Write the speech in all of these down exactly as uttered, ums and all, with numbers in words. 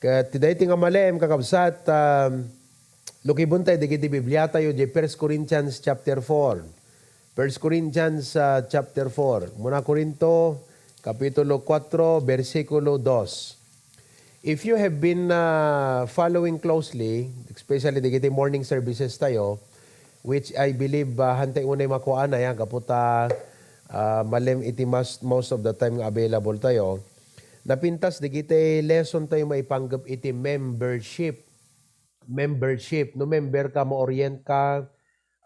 Ket ti daytoy nga malem, kakabsat, um, lukibentayo dagiti Bibliatayo, di First Corinthians chapter four. First Corinthians, uh, chapter four. Muna Corinto, Kapitulo kuatro, bersikulo dos. If you have been, uh, following closely, especially dagiti morning services tayo, which I believe, uh, hantay unay makuaanay, ha, gapu ta, uh, malem iti mas-, most of the time nga available tayo, napintas dagiti lesson tayo maipanggep iti membership. Membership. No member ka, ma-orient ka,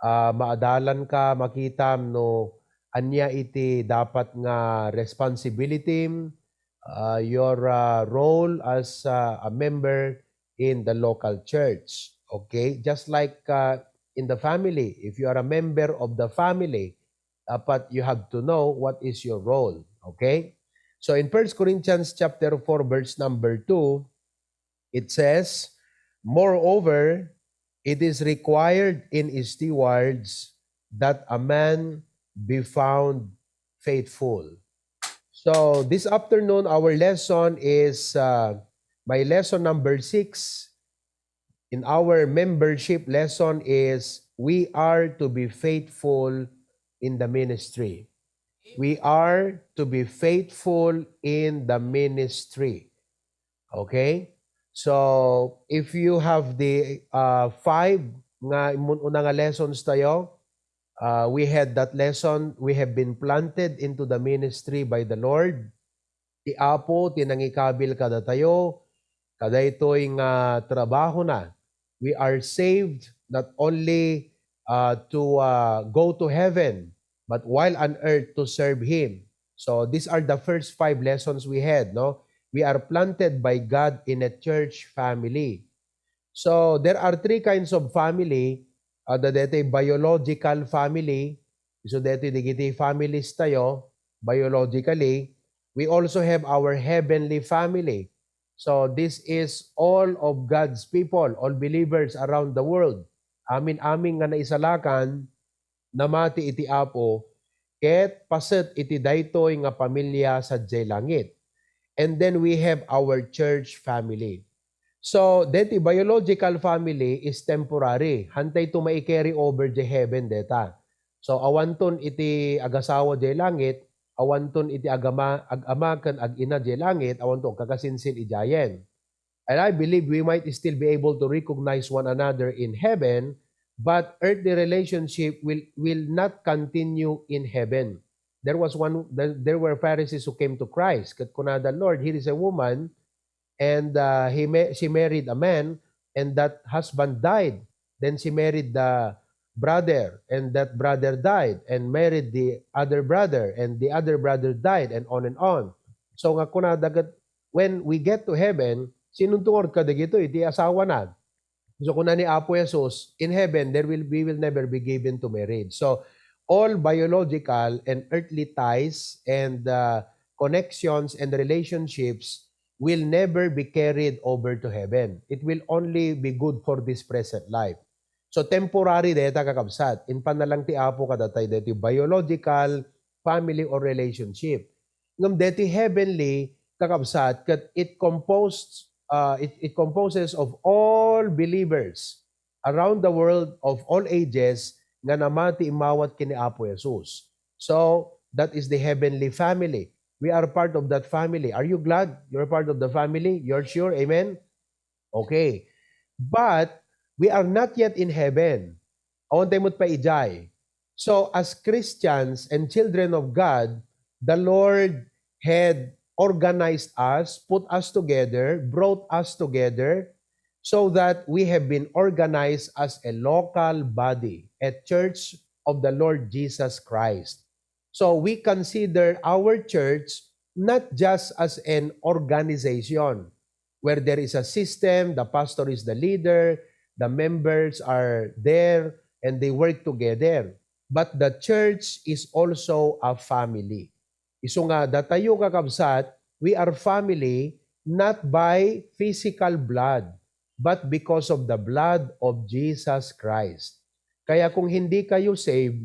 ah, maadalan ka, makitam no ania iti dapat nga responsibility, ah, your, ah, role as, ah, a member in the local church. Okay? Just like, ah, in the family, if you are a member of the family, dapat you have to know what is your role. Okay? So in First Corinthians chapter four, verse number two, it says, "Moreover, it is required in stewards that a man be found faithful." So this afternoon, our lesson is, uh, my lesson number six in our membership lesson is, we are to be faithful in the ministry. We are to be faithful in the ministry. Okay? So, if you have the, uh, five nga immun-una nga lessons tayo, uh, we had that lesson, we have been planted into the ministry by the Lord. Ti Apo ti nangikabil kadatayo, kadaytoy nga trabahona. We are saved not only, uh, to, uh, go to heaven, but while on earth to serve Him. So these are the first five lessons we had, no? We are planted by God in a church family. So there are three kinds of family. Adda daytoy biological family. So daytoy dagiti families tayo, biologically. We also have our heavenly family. So this is all of God's people, all believers around the world. Amin-amin nga naisalakan, namati iti Apo, ket paset iti daytoy nga pamilia sadiay langit. And then we have our church family. So, deti biological family is temporary. Hantay to mai-carry over di heaven deta. So, awanton iti agasawa di langit, awanton iti agama, agama ken agina di langit, awanton agkakasinsin idiayen. And I believe we might still be able to recognize one another in heaven, but earthly relationship will, will not continue in heaven. There was one, there, there were Pharisees who came to Christ. Ket kunada, "Lord, here is a woman, and, uh, he ma-, she married a man, and that husband died. Then she married the brother, and that brother died, and married the other brother, and the other brother died," and on and on. So nga kunada ket, when we get to heaven, sinunto ngarud kadagitoy ti asawana? So kuna ni Apo Jesus, in heaven, there will, we will never be given to marriage. So all biological and earthly ties and, uh, connections and relationships will never be carried over to heaven. It will only be good for this present life. So temporary deta, kakabsat. Impan na lang ti Apo kadatayo deti biological family or relationship. Ngem deti heavenly, kakabsat, ket it composed, uh, it, it composes of all believers around the world of all ages nga namati immawat ken ni Apo Jesus. So, that is the heavenly family. We are part of that family. Are you glad you're part of the family? You're sure? Amen? Okay. But we are not yet in heaven. Awan tayo met pay idiay. So, as Christians and children of God, the Lord had organized us, put us together, brought us together, so that we have been organized as a local body, a church of the Lord Jesus Christ. So we consider our church not just as an organization where there is a system, the pastor is the leader, the members are there, and they work together. But the church is also a family. Isu nga, datayo, kakabsat, we are family not by physical blood, but because of the blood of Jesus Christ. Kaya kung hindi kayo saved,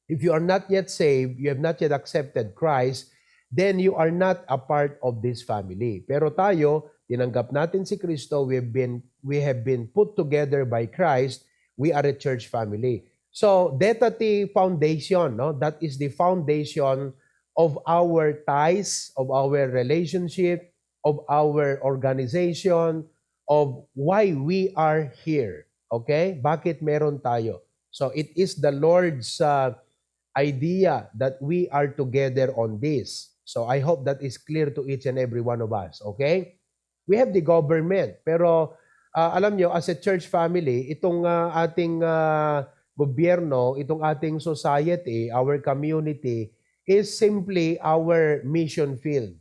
if you are not yet saved, you have not yet accepted Christ, then you are not a part of this family. Pero tayo, tinanggap natin si Kristo, we have been, we have been put together by Christ, we are a church family. So, deta ti foundation, no? That is the foundation of our ties, of our relationship, of our organization, of why we are here. Okay? Bakit meron tayo? So, it is the Lord's uh, idea that we are together on this. So, I hope that is clear to each and every one of us. Okay? We have the government, pero uh, alam nyo, as a church family, itong uh, ating uh, gobyerno, itong ating society, our community, is simply our mission field.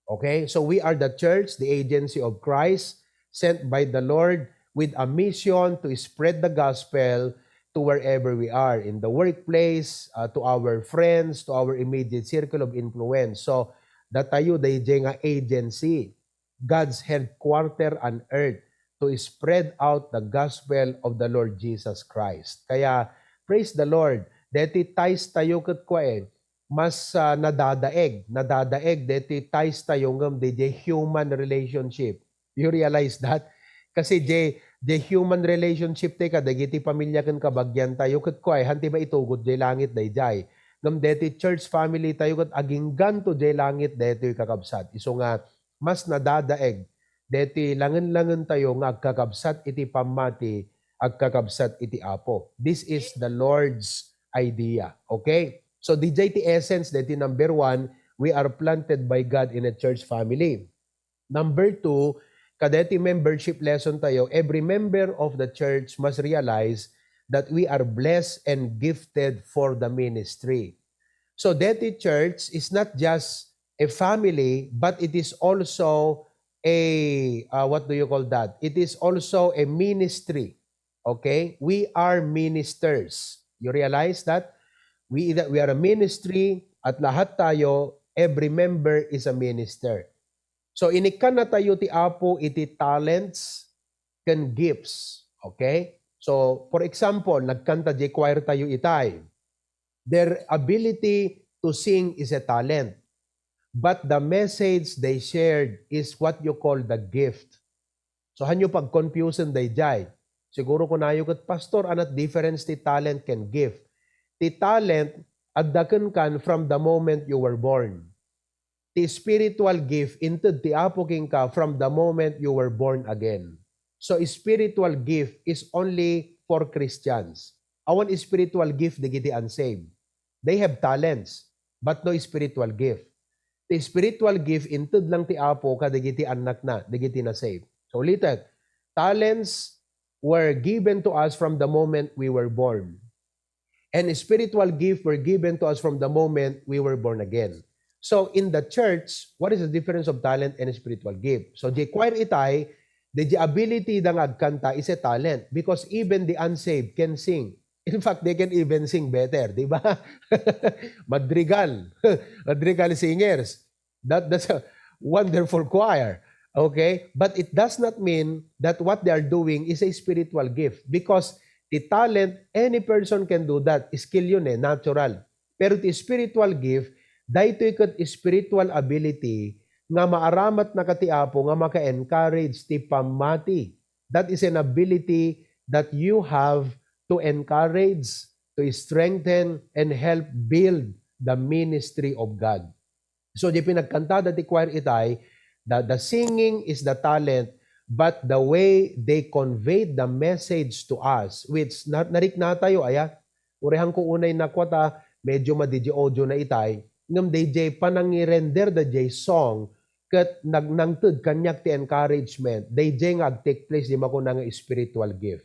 Okay? So we are the church, the agency of Christ, sent by the Lord with a mission to spread the gospel to wherever we are, in the workplace, uh, to our friends, to our immediate circle of influence. So, datayo dayjay nga agency, God's headquarter on earth, to spread out the gospel of the Lord Jesus Christ. Kaya, praise the Lord, deti ties tayo ket kua, eh, mas uh, nadadaeg, nadadaeg deti ties tayo ngem dayjay human relationship. You realize that? Kasi jay, jay human relationship tayo kadagiti pamilya ken kabagian tayo ket kua, han ti maitugot jay langit dayjay. Ngem deti church family tayo ket agingganto jay langit detoy kakabsat. Isu nga mas nadadaeg deti langen-langen tayo nga agkakabsat iti pammati, agkakabsat iti Apo. This is the Lord's idea. Okay? So, dayjay ti essence deti number one, we are planted by God in a church family. Number two, kadeti membership lesson tayo, every member of the church must realize that we are blessed and gifted for the ministry. So, deti church is not just a family, but it is also a, uh, what do you call that? It is also a ministry. Okay? We are ministers. You realize that? We, that we are a ministry, at lahat tayo, every member is a minister. So, inikkan na tayo ti Apo iti talents ken gifts. Okay? So, for example, nagkanta di choir tayo itay. Their ability to sing is a talent. But the message they shared is what you call the gift. So, hanyo pag-confusion dayjay. Siguro kunayo ket, "Pastor, anat difference ti talent ken gift?" Ti talent, adda kenkan from the moment you were born. Ti spiritual gift, inted ti Apo kenka from the moment you were born again. So, spiritual gift is only for Christians. Awan spiritual gift dagiti unsaved. They have talents, but no spiritual gift. Ti spiritual gift, inted lang ti Apo kadagiti annakna, dagiti nasave. So, ulitek, talents were given to us from the moment we were born. And spiritual gift were given to us from the moment we were born again. So, in the church, what is the difference of talent and spiritual gift? So, di choir itay, di, di ability da nga agkanta is a talent because even the unsaved can sing. In fact, they can even sing better, di ba? Madrigal. Madrigal singers. That, that's a wonderful choir. Okay? But it does not mean that what they are doing is a spiritual gift because the talent, any person can do that. Skill yun eh, natural. Pero ti spiritual gift, daytoy ket spiritual ability nga maaramatnaka ti Apo nga maka-encourage ti pammati. That is an ability that you have to encourage, to strengthen, and help build the ministry of God. So, di pinagkantada ti choir itay, the, the singing is the talent, but the way they conveyed the message to us, which na, narikna tayo, aya, urihan ko unay nakwata, medyo madi di audio na itay, ngem dayjay panangirender dayjay song, ket nag-, nangted kaniak ti encouragement, dayjay nga ag-take place di makuna nga spiritual gift.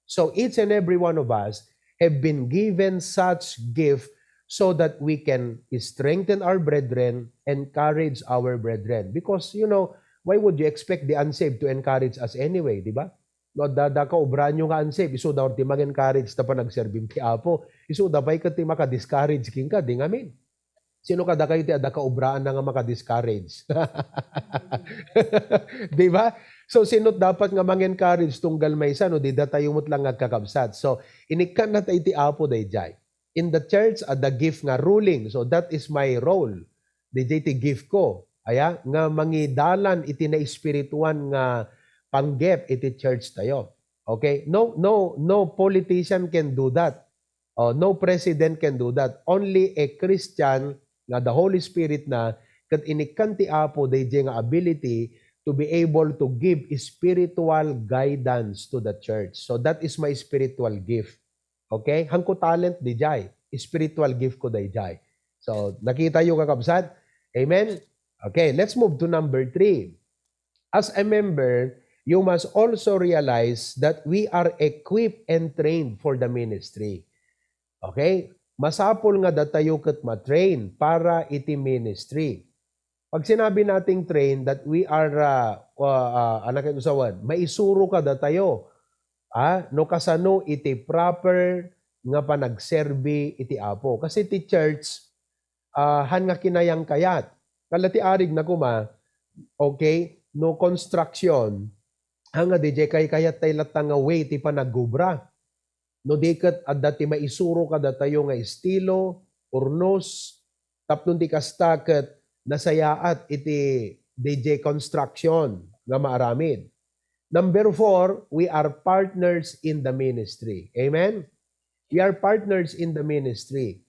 So each and every one of us have been given such gift so that we can strengthen our brethren, encourage our brethren. Because, you know, why would you expect the unsaved to encourage us anyway, di ba? No, adda, adda kaubraanyo nga unsaved, isu da ti mang-encourage ta panagserbim ti Apo. Isu da pay ket ti maka-discourage kenka, di ngamin. Sino kadakayo ti adda kaubraanna nga maka-discourage? Di ba? So, sino dapat nga mang-encourage tunggal maysa no di datayo met lang nga agkakabsat? So, inikkan na tayo ti Apo dayjay. In the church, adda gift nga ruling. So, that is my role. D J ti gift ko. Aya, nga mangidalan iti naespirituan nga panggep iti church tayo. Okay? No, no, no politician can do that. Oh, no president can do that. Only a Christian nga the Holy Spirit na ket inikkan ti Apo daydiay nga ability to be able to give spiritual guidance to the church. So that is my spiritual gift. Okay? Hanko talent daydiay. Spiritual gift ko daydiay. So, nakita yo, kakabsat? Amen? Okay, let's move to number three. As a member, you must also realize that we are equipped and trained for the ministry. Okay? Masapul nga datayo ket ma-train para iti ministry. Pag sinabi nating train, that we are, ah, uh, uh, anak ito sa word, maisuro ka datayo. Ah, no kasano iti proper nga panagserbi iti Apo. Kasi ti church, ah, han nga kinayangkayat. Kala ti arig na kuma, okay, no construction, nga daydiay kaykayat tay latta nga way ti panagubra. No di ket adda ti maisuro kadatayo nga estilo, urnos, tapno di kasta ket nasayaat iti daydiay construction nga maaramid. Number four, we are partners in the ministry. Amen? We are partners in the ministry.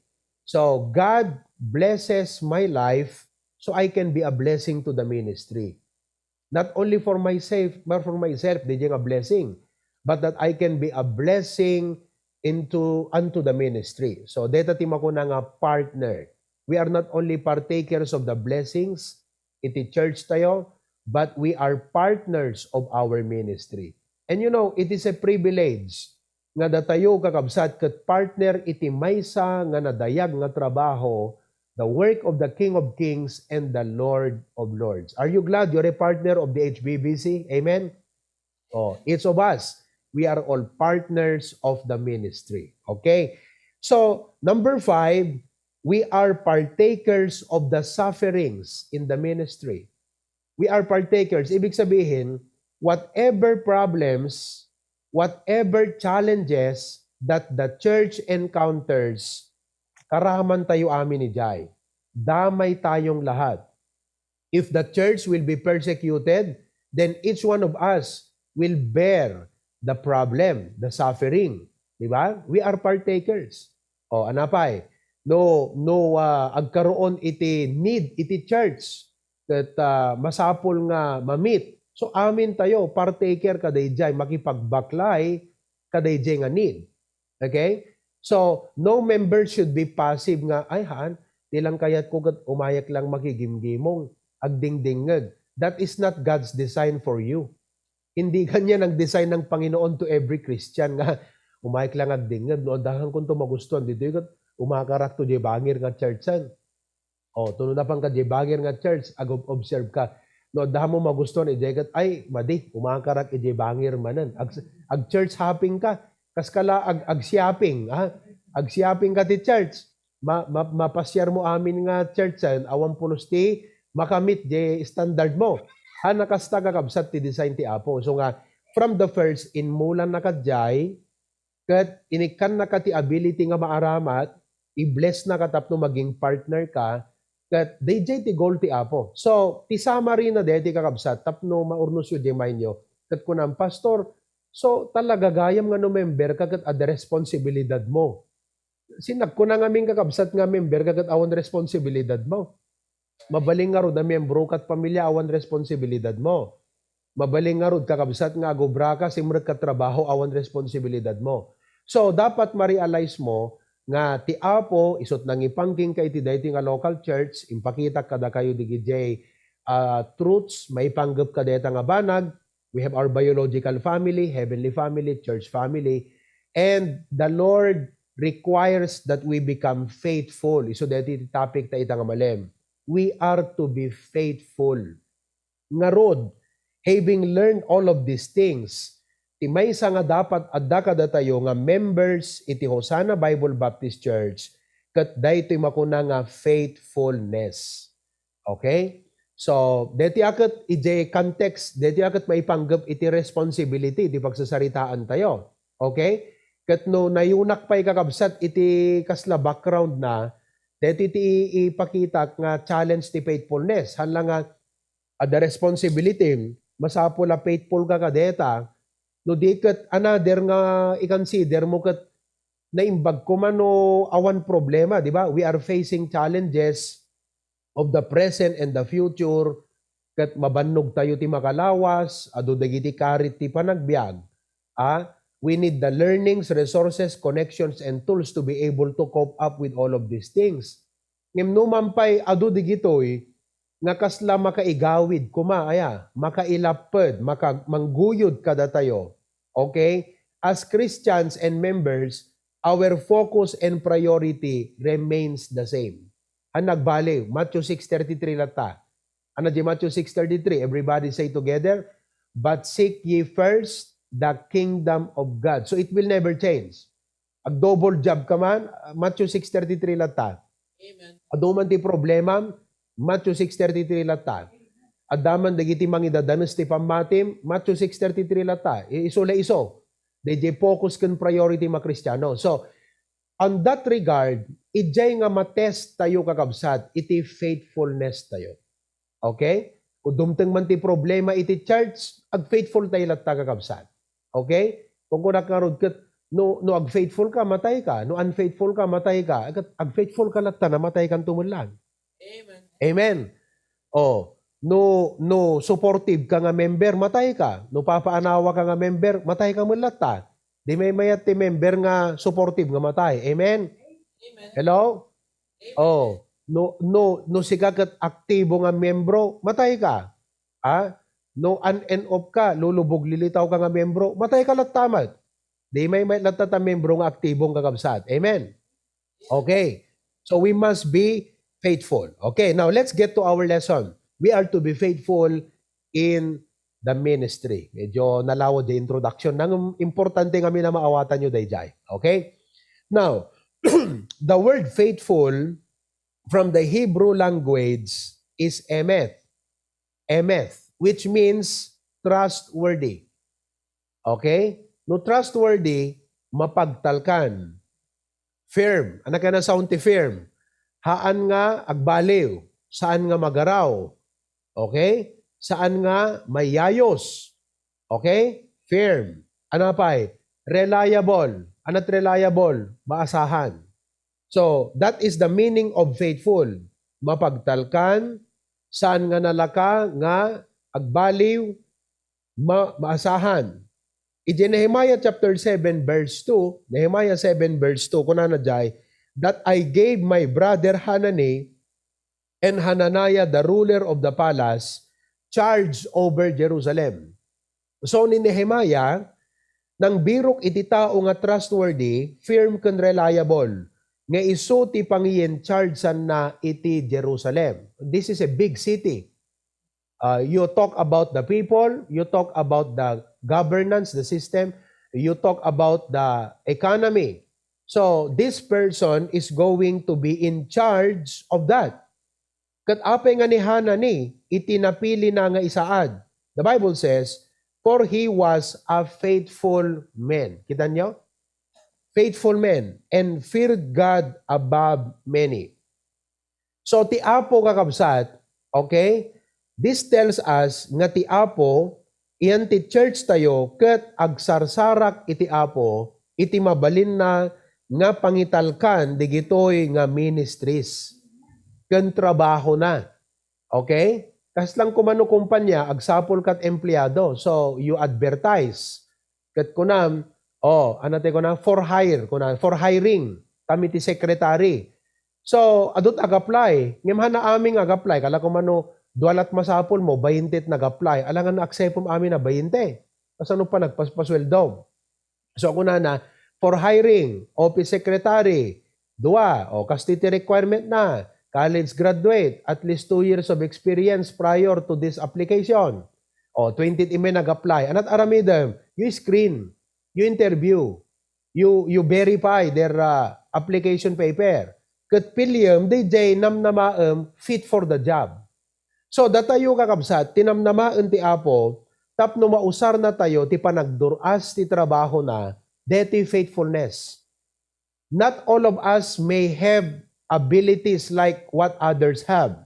So God blesses my life so I can be a blessing to the ministry. Not only for myself, but for myself, daydiay nga blessing, but that I can be a blessing into, unto the ministry. So dayta ti makuna nga partner. We are not only partakers of the blessings iti church tayo, but we are partners of our ministry. And you know, it is a privilege nga datayo, kakabsat, ket partner iti maysa nga nadayag nga trabaho, the work of the King of Kings and the Lord of Lords. Are you glad you're a partner of the H B B C? Amen? Oh, each of us, we are all partners of the ministry. Okay? So, number five, we are partakers of the sufferings in the ministry. We are partakers. Ibig sabihin, whatever problems, whatever challenges that the church encounters, karaman tayo amin idiay. Damay tayong lahat. If the church will be persecuted, then each one of us will bear the problem, the suffering. Di ba? We are partakers. O, anapay? No, no, ah, agkaroon iti need iti church that, ah, masapul nga ma-meet. So, amin tayo, partaker kadaydiay, makipagbaklay kadaydiay nga need. Okay? So, no member should be passive nga, "Ay, haan, ti lang kayat ko ket umayak lang makigimgimong, agdingdingngeg." That is not God's design for you. Hindi ganyan ang design ng Panginoon to every Christian nga, "Umayak lang agdingngeg, no, addahan kunto magustuhan, ditoy ket umakarak to diay bangir nga church-an." O, tuno na pang ka diay bangir nga church, ag-observe ka. No, adda mo magustuhan, idiay ket, "Ay, madi, umakarak idiay bangir manen." Ag, ag-church hopping ka. Kas kala ag, ag-shopping, ha? Ag-shopping ka ti church. Ma, ma, mapasiar mo amin nga church-an, awan pulos ti maka-meet diay standard mo. Ha, nakasta, kakabsat, ti design ti Apo. So nga, from the first, inmulan na ka diay, ket inikkan na ka ti ability nga maaramat, i-bless na ka tapno maging partner ka, ket daydiay ti goal ti Apo. So, ti summary na daytoy, kakabsat, tapno maurnosyo diay mindyo, ket kunam, "Pastor, so talaga gayam nga no member ka ket adda responsibilidad mo?" Sinak, kuna ngamin, kakabsat, nga member ka ket awan responsibilidad mo. Mabalin ngarud a miyembro kat pamilya, awan responsibilidad mo. Mabalin ngarud, kakabsat, nga agubra ka, simrek ka trabaho, awan responsibilidad mo. So, dapat ma-realize mo nga ti Apo, isut' nangipangking ka iti daytoy nga local church, impakitak kadakayo digidiay, ah, truths, maipanggep ka dayta nga banag, we have our biological family, heavenly family, church family, and the Lord requires that we become faithful. Isu daytoy ti topic ta ita nga malem. We are to be faithful. Ngarud, having learned all of these things, ti maysa nga dapat adda kadatayo nga members iti Hosanna Bible Baptist Church, ket daytoy makuna nga faithfulness. Okay? So, daytoy a ket idiay context, daytoy a ket maipanggep iti responsibility iti pagsasaritaan tayo. Okay? Ket no nayunak pay, kakabsat, iti kasla background na, Daytoy ti i-, ipakitak nga challenge ti faithfulness. Haan la nga, ah, the responsibility, masapul a faithful ka kadeta, no di ket another nga i-consider mo ket naimbag koma no awan problema, di ba? We are facing challenges of the present and the future, ket mabannog tayo ti makalawas, adu dagiti karit ti panagbiag. Ah, we need the learnings, resources, connections, and tools to be able to cope up with all of these things. Ngem no man pay adu digitoy, nga kasla makaigawid koma, aya, makailapped, maka-, mangguyod kadatayo. Okay? As Christians and members, our focus and priority remains the same. Haan nagbaliw, Matthew six thirty-three latta. Ania diay Matthew six thirty-three? Everybody say together, "But seek ye first the kingdom of God." So it will never change. Ag-double job ka man, Matthew six thirty-three latta. Amen. Adu man ti problema, Matthew six thirty-three latta. Adda man dagiti mangidadanes ti pammatim, Matthew six thirty-three latta. I-, isu la isu. Daydiay focus ken priority nga Kristiano. So, on that regard, idiay nga ma-test tayo, kakabsat, iti faithfulness tayo. Okay? Kung dumteng man ti problema iti church, ag-faithful tayo latta, kakabsat. Okay? Kung kunak ngarud ket, no, no ag-faithful ka, matay ka. No unfaithful ka, matay ka. Ket ag-faithful ka latta, namatay kanto met laeng. Amen. Amen. Oh, no, no supportive ka nga member, matay ka. No papaanawa ka nga member, matay ka met latta. Di maymayat ti member nga supportive nga matay. Amen? Amen. Hello? Amen. Oh, no, no, no sika ket aktibo nga miyembro, matay ka. Ah? No on and off ka, lulubog lilitaw ka nga miyembro, matay ka latta met. Di maymayat latta ta miyembro nga aktibo nga kakabsat. Amen? Okay. So we must be faithful. Okay, now let's get to our lesson. We are to be faithful in the ministry. Medyo nalawod diay introduction. Nang importante nga amin a maawatanyo daydiay. Okay? Now, the word faithful from the Hebrew language is emet. Emet, which means trustworthy. Okay? No trustworthy, mapagtalkan. Firm. Ania ket a sound ti firm? Haan nga agbaliw, saan nga magaraw. Okay? Saan nga mayayos. Okay? Firm. Ania pay? Reliable. Ania ti reliable? Maasahan. So, that is the meaning of faithful. Mapagtalkan, saan nga nalaka nga agbaliw, ma-, maasahan. Iti Nehemiah chapter seven verse two, Nehemiah seven verse two, kunana diay, "That I gave my brother Hanani and Hananiah, the ruler of the palace, charge over Jerusalem." So, ni Nehemiah, nangbirok iti tao nga trustworthy, firm ken reliable, nga isu ti pangi-in-charge-anna iti Jerusalem. This is a big city. Uh, you talk about the people, you talk about the governance, the system, you talk about the economy. So, this person is going to be in charge of that. Ket apay nga ni Hanani iti napilina nga isaad? The Bible says, "For he was a faithful man." Kita nyo? Faithful man, and feared God above many. So, ti Apo, kakabsat, okay? This tells us nga ti Apo, iyan ti church tayo, ket agsarsarak iti Apo, iti mabalinna nga pangitalkan digitoy nga ministries ken trabahona. Okay? Kasla koma no kumpanya, agsapul kat empleado. So, you advertise. Ket kunam, "Oh, ania ti kuna? For hire," kuna, "For hiring. Kami ti secretary." So, adut ag-apply. Ngem haan amin nga ag-apply. Kala koma no, dua lat masapulmo, baintet nag-apply. Alangan akseptom amin a bainte. Kasano pa nagpaspasueldom? So, kunana, "For hiring, office secretary, dua, o, kastoy ti requirement na, college graduate, at least two years of experience prior to this application." O, twenty ti met nag-apply. Ania ti aramidem? You screen, you interview, you, you verify their, uh, application paper. Ket piliem, daydiay namnamaem fit for the job. So, datayo, kakabsat, ti namnamaen ti Apo tapno mausarnatayo ti panagdur-as ti trabahona daytoy faithfulness. Not all of us may have abilities like what others have.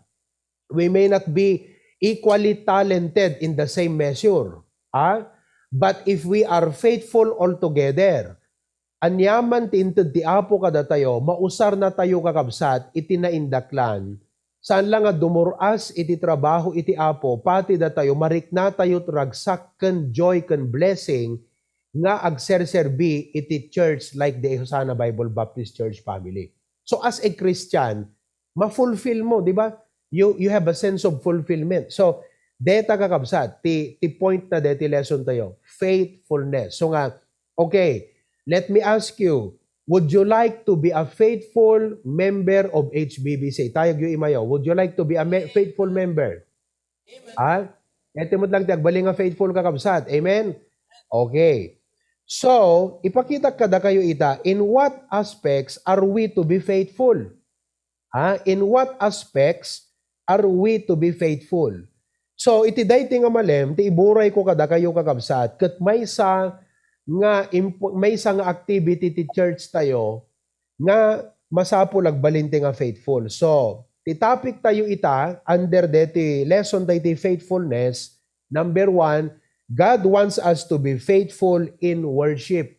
We may not be equally talented in the same measure. Ah? But if we are faithful all together, aniaman ti inted ti Apo kadatayo, mausarnatayo, kakabsat, iti naindaklan. Saan la nga dumur-as iti trabaho iti Apo, pati datayo, mariknatayo ragsak ken joy ken blessing nga agserserbi iti church like the Hosanna Bible Baptist Church family. So as a Christian, ma-fulfill mo, di ba? You, you have a sense of fulfillment. So, deta, kakabsat, ti, ti point na deti lesson tayo, faithfulness. So nga, okay, let me ask you, would you like to be a faithful member of H B B C? Tayag yu imayo, would you like to be a me-, faithful member? Ha? Iti met lang ti agbalin nga faithful, kakabsat. Amen? Okay. So, ipakita kadakayo ita, in what aspects are we to be faithful? Ha? In what aspects are we to be faithful? So, iti daytoy nga malem, ti iburay ko kadakayo, kakabsat, ket maysa nga impo-, maysa nga activity ti church tayo nga masapul agbalin ti nga faithful. So, ti topic tayo ita, under deti lesson tayo ti faithfulness, number one, God wants us to be faithful in worship.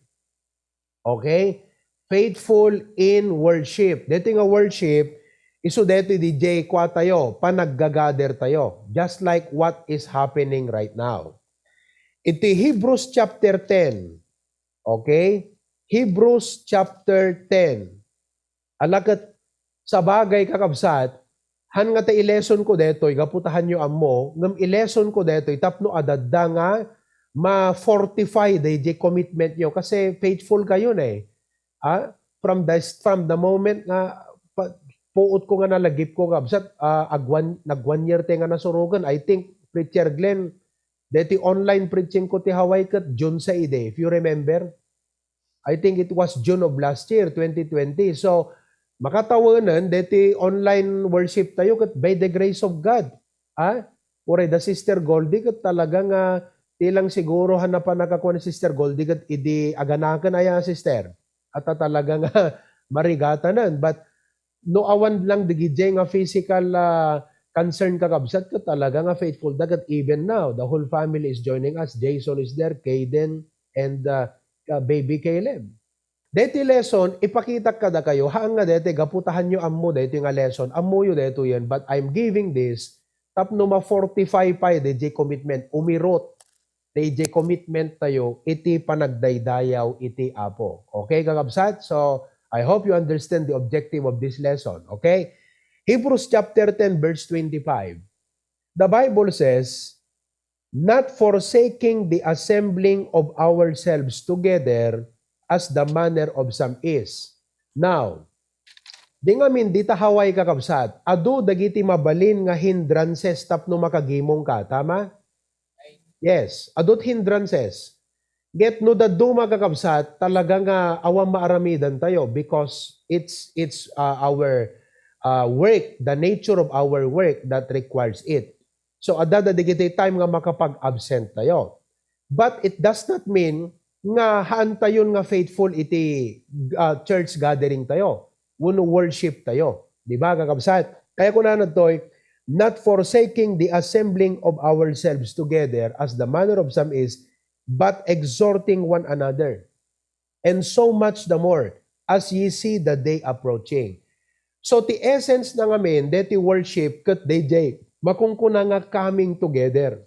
Okay? Faithful in worship. Deti nga worship, isu deti diay kua tayo, panaggagader tayo. Just like what is happening right now. Iti Hebrews chapter ten, okay? Hebrews chapter ten. Ala ket sabagay, kakabsat, han nga ta ilesson ko detoy, gapu ta hanyo ammo, ngem ilesson ko detoy tapno adda nga ma-fortify dayjay commitment yo, kasi faithful kayo na eh. Ah, from the, from the moment nga pa-, puot ko nga nalagip ko, kabsat, ah, agwan-, nag-one year te nga nasurogan. I think, Preacher Glenn, deti online preaching ko ti Hawaii ket June sa idi, if you remember. I think it was June of last year, twenty twenty. So, makatawenen deti online worship tayo ket by the grace of God. Ah? Uray da Sister Goldie ket talaga nga ti lang siguro han napan nakakuan ni Sister Goldie ket idi aganaken aya, Sister. At talaga nga marigatanan. But no awan lang digidiay nga physical, ah, concern, kakabsat, ket talaga nga faithful da ket even now, the whole family is joining us. Jason is there, Kayden, and, ah, ah, baby Caleb. Deti lesson, ipakitak kadakayo, haan nga deti, gapu ta hanyo ammo deti nga lesson, ammoyo detoyen, but I'm giving this tapno ma-fortify pay dayjay commitment, umirot dayjay commitment tayo iti panagdaydayaw iti Apo. Okay, kakabsat? So, I hope you understand the objective of this lesson. Okay? Hebrews chapter ten, verse twenty-five. The Bible says, "Not forsaking the assembling of ourselves together as the manner of some is." Now, di ngamin dita Hawaii, kakabsat, adu dagiti mabalin nga hindrances tapno makagimong ka, tama? Yes, adut hindrances. Ket no dadduma, kakabsat, talaga nga awan maaramidan tayo because it's, it's, uh, our, uh, work, the nature of our work that requires it. So, adda dagiti time nga makapag-absent tayo. But it does not mean nga haan tayon nga faithful iti, uh, church gathering tayo, wenno worship tayo. Di ba, kakabsat? Kaya kunana ditoy, "Not forsaking the assembling of ourselves together, as the manner of some is, but exhorting one another, and so much the more as ye see the day approaching." So, ti essence na ngamin deti worship ket dayjay makunkuna nga coming together.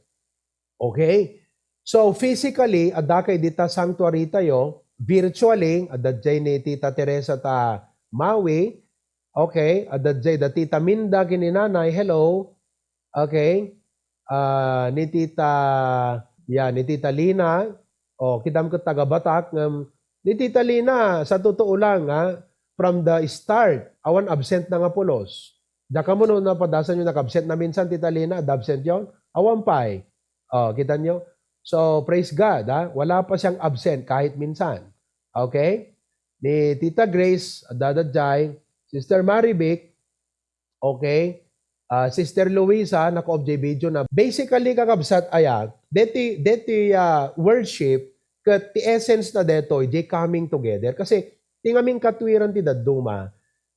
Okay? So, physically, adda kay dita sanctuary tayo, virtually, adda jay ni Tita Teresa ta Maui, okay, adda jay da Tita Minda ken ni Nanay, hello. Okay? Ah, ni Tita, yeah, ni Tita Lina, oh, kitam ket taga Batak, ngem ni Tita Lina, sa totoo lang, ha, from the start, awan absent na nga pulos. Diak ammo no napadasan yo, nag-absent na minsan, Tita Lina, adda absent yon? Awan pay. Oh, kita nyo? So, praise God, ha? Wala pa siyang absent kahit minsan. Okay? Ni Tita Grace, adda dayjay, Sister Marivic, okay? Ah, Sister Luisa, naka-off jay video na. Basically, kakabsat, aya, deti, deti, ah, worship, ket ti essence na detoy, jay coming together. Kasi, ti ngamin katwiran ti dadduma,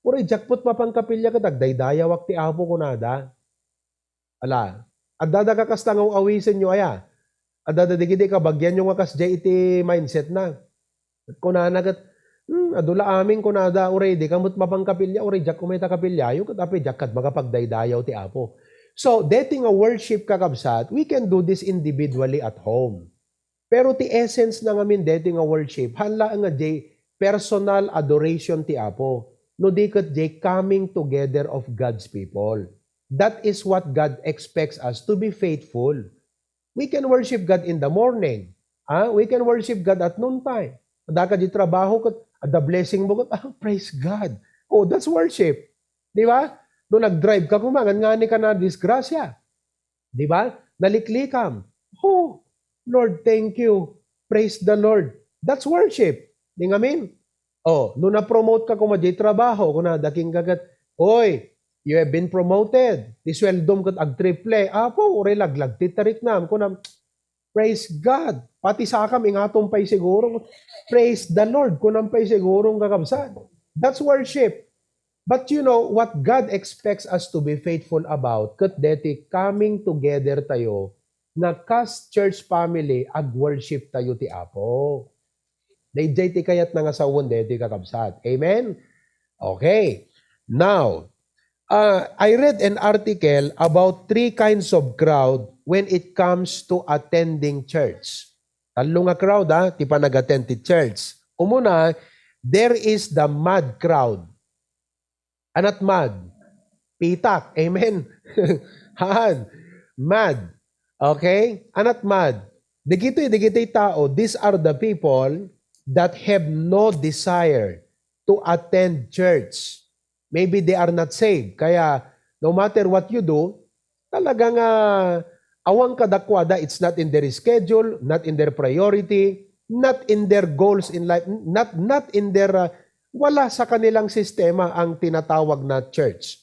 Uray, diak met mapan kapilya ket agdaydayawak ti Apo, kunada. Ala, addada kakasta nga aw-awisenyo aya? Addada dagiti kabagianyo nga kasdiay iti mindsetna. Ket kunana ket, "Hmm, adu la amin," kunada, "uray dika met mapan kapilya, uray diak umay ta kapilyayo, ket apay diak kad makapagdaydayaw ti Apo." So, deti nga worship, kakabsat, we can do this individually at home. Pero ti essence na ngamin deti nga worship, haan laeng nga diay personal adoration ti Apo, no di ket diay coming together of God's people. That is what God expects us to be faithful. We can worship God in the morning. Ah, we can worship God at noontime. Adda ka di trabaho ket adda blessing mo ket, ah, praise God. Oh, that's worship. Di ba? No nag-drive ka koma, ngan ngani ka nadisgrasya. Di ba? Naliklikam. Oh, Lord, thank you. Praise the Lord. That's worship. Di ngamin? Oh, no na-promote ka koma di trabaho, kuna daking kagat, "Oy, you have been promoted. Ti sueldom ket agtriple." Apo, uray laglag ti tariknam. Kunam, "Praise God." Pati sakam, ingatom pay siguro. "Praise the Lord," kunam pay siguro, kakabsat. That's worship. But you know, what God expects us to be faithful about, ket deti coming together tayo, nga kas church family, ag-worship tayo ti Apo. Daydiay ti kayatna nga sawen deti, kakabsat. Amen? Okay. Now, uh, I read an article about three kinds of crowd when it comes to attending church. Tallo nga crowd, ah, ti panag-attend ti church. Umuna, there is the mad crowd. Anat mad? Pitak. Amen. Haan. Mad. Okay? Anat mad? Dagitoy, dagitoy tao, these are the people that have no desire to attend church. Maybe they are not saved. Kaya, no matter what you do, talaga nga awan kadakuada, it's not in their schedule, not in their priority, not in their goals in life, not, not in their, uh, wala sa kanilang sistema ang tinatawag na church.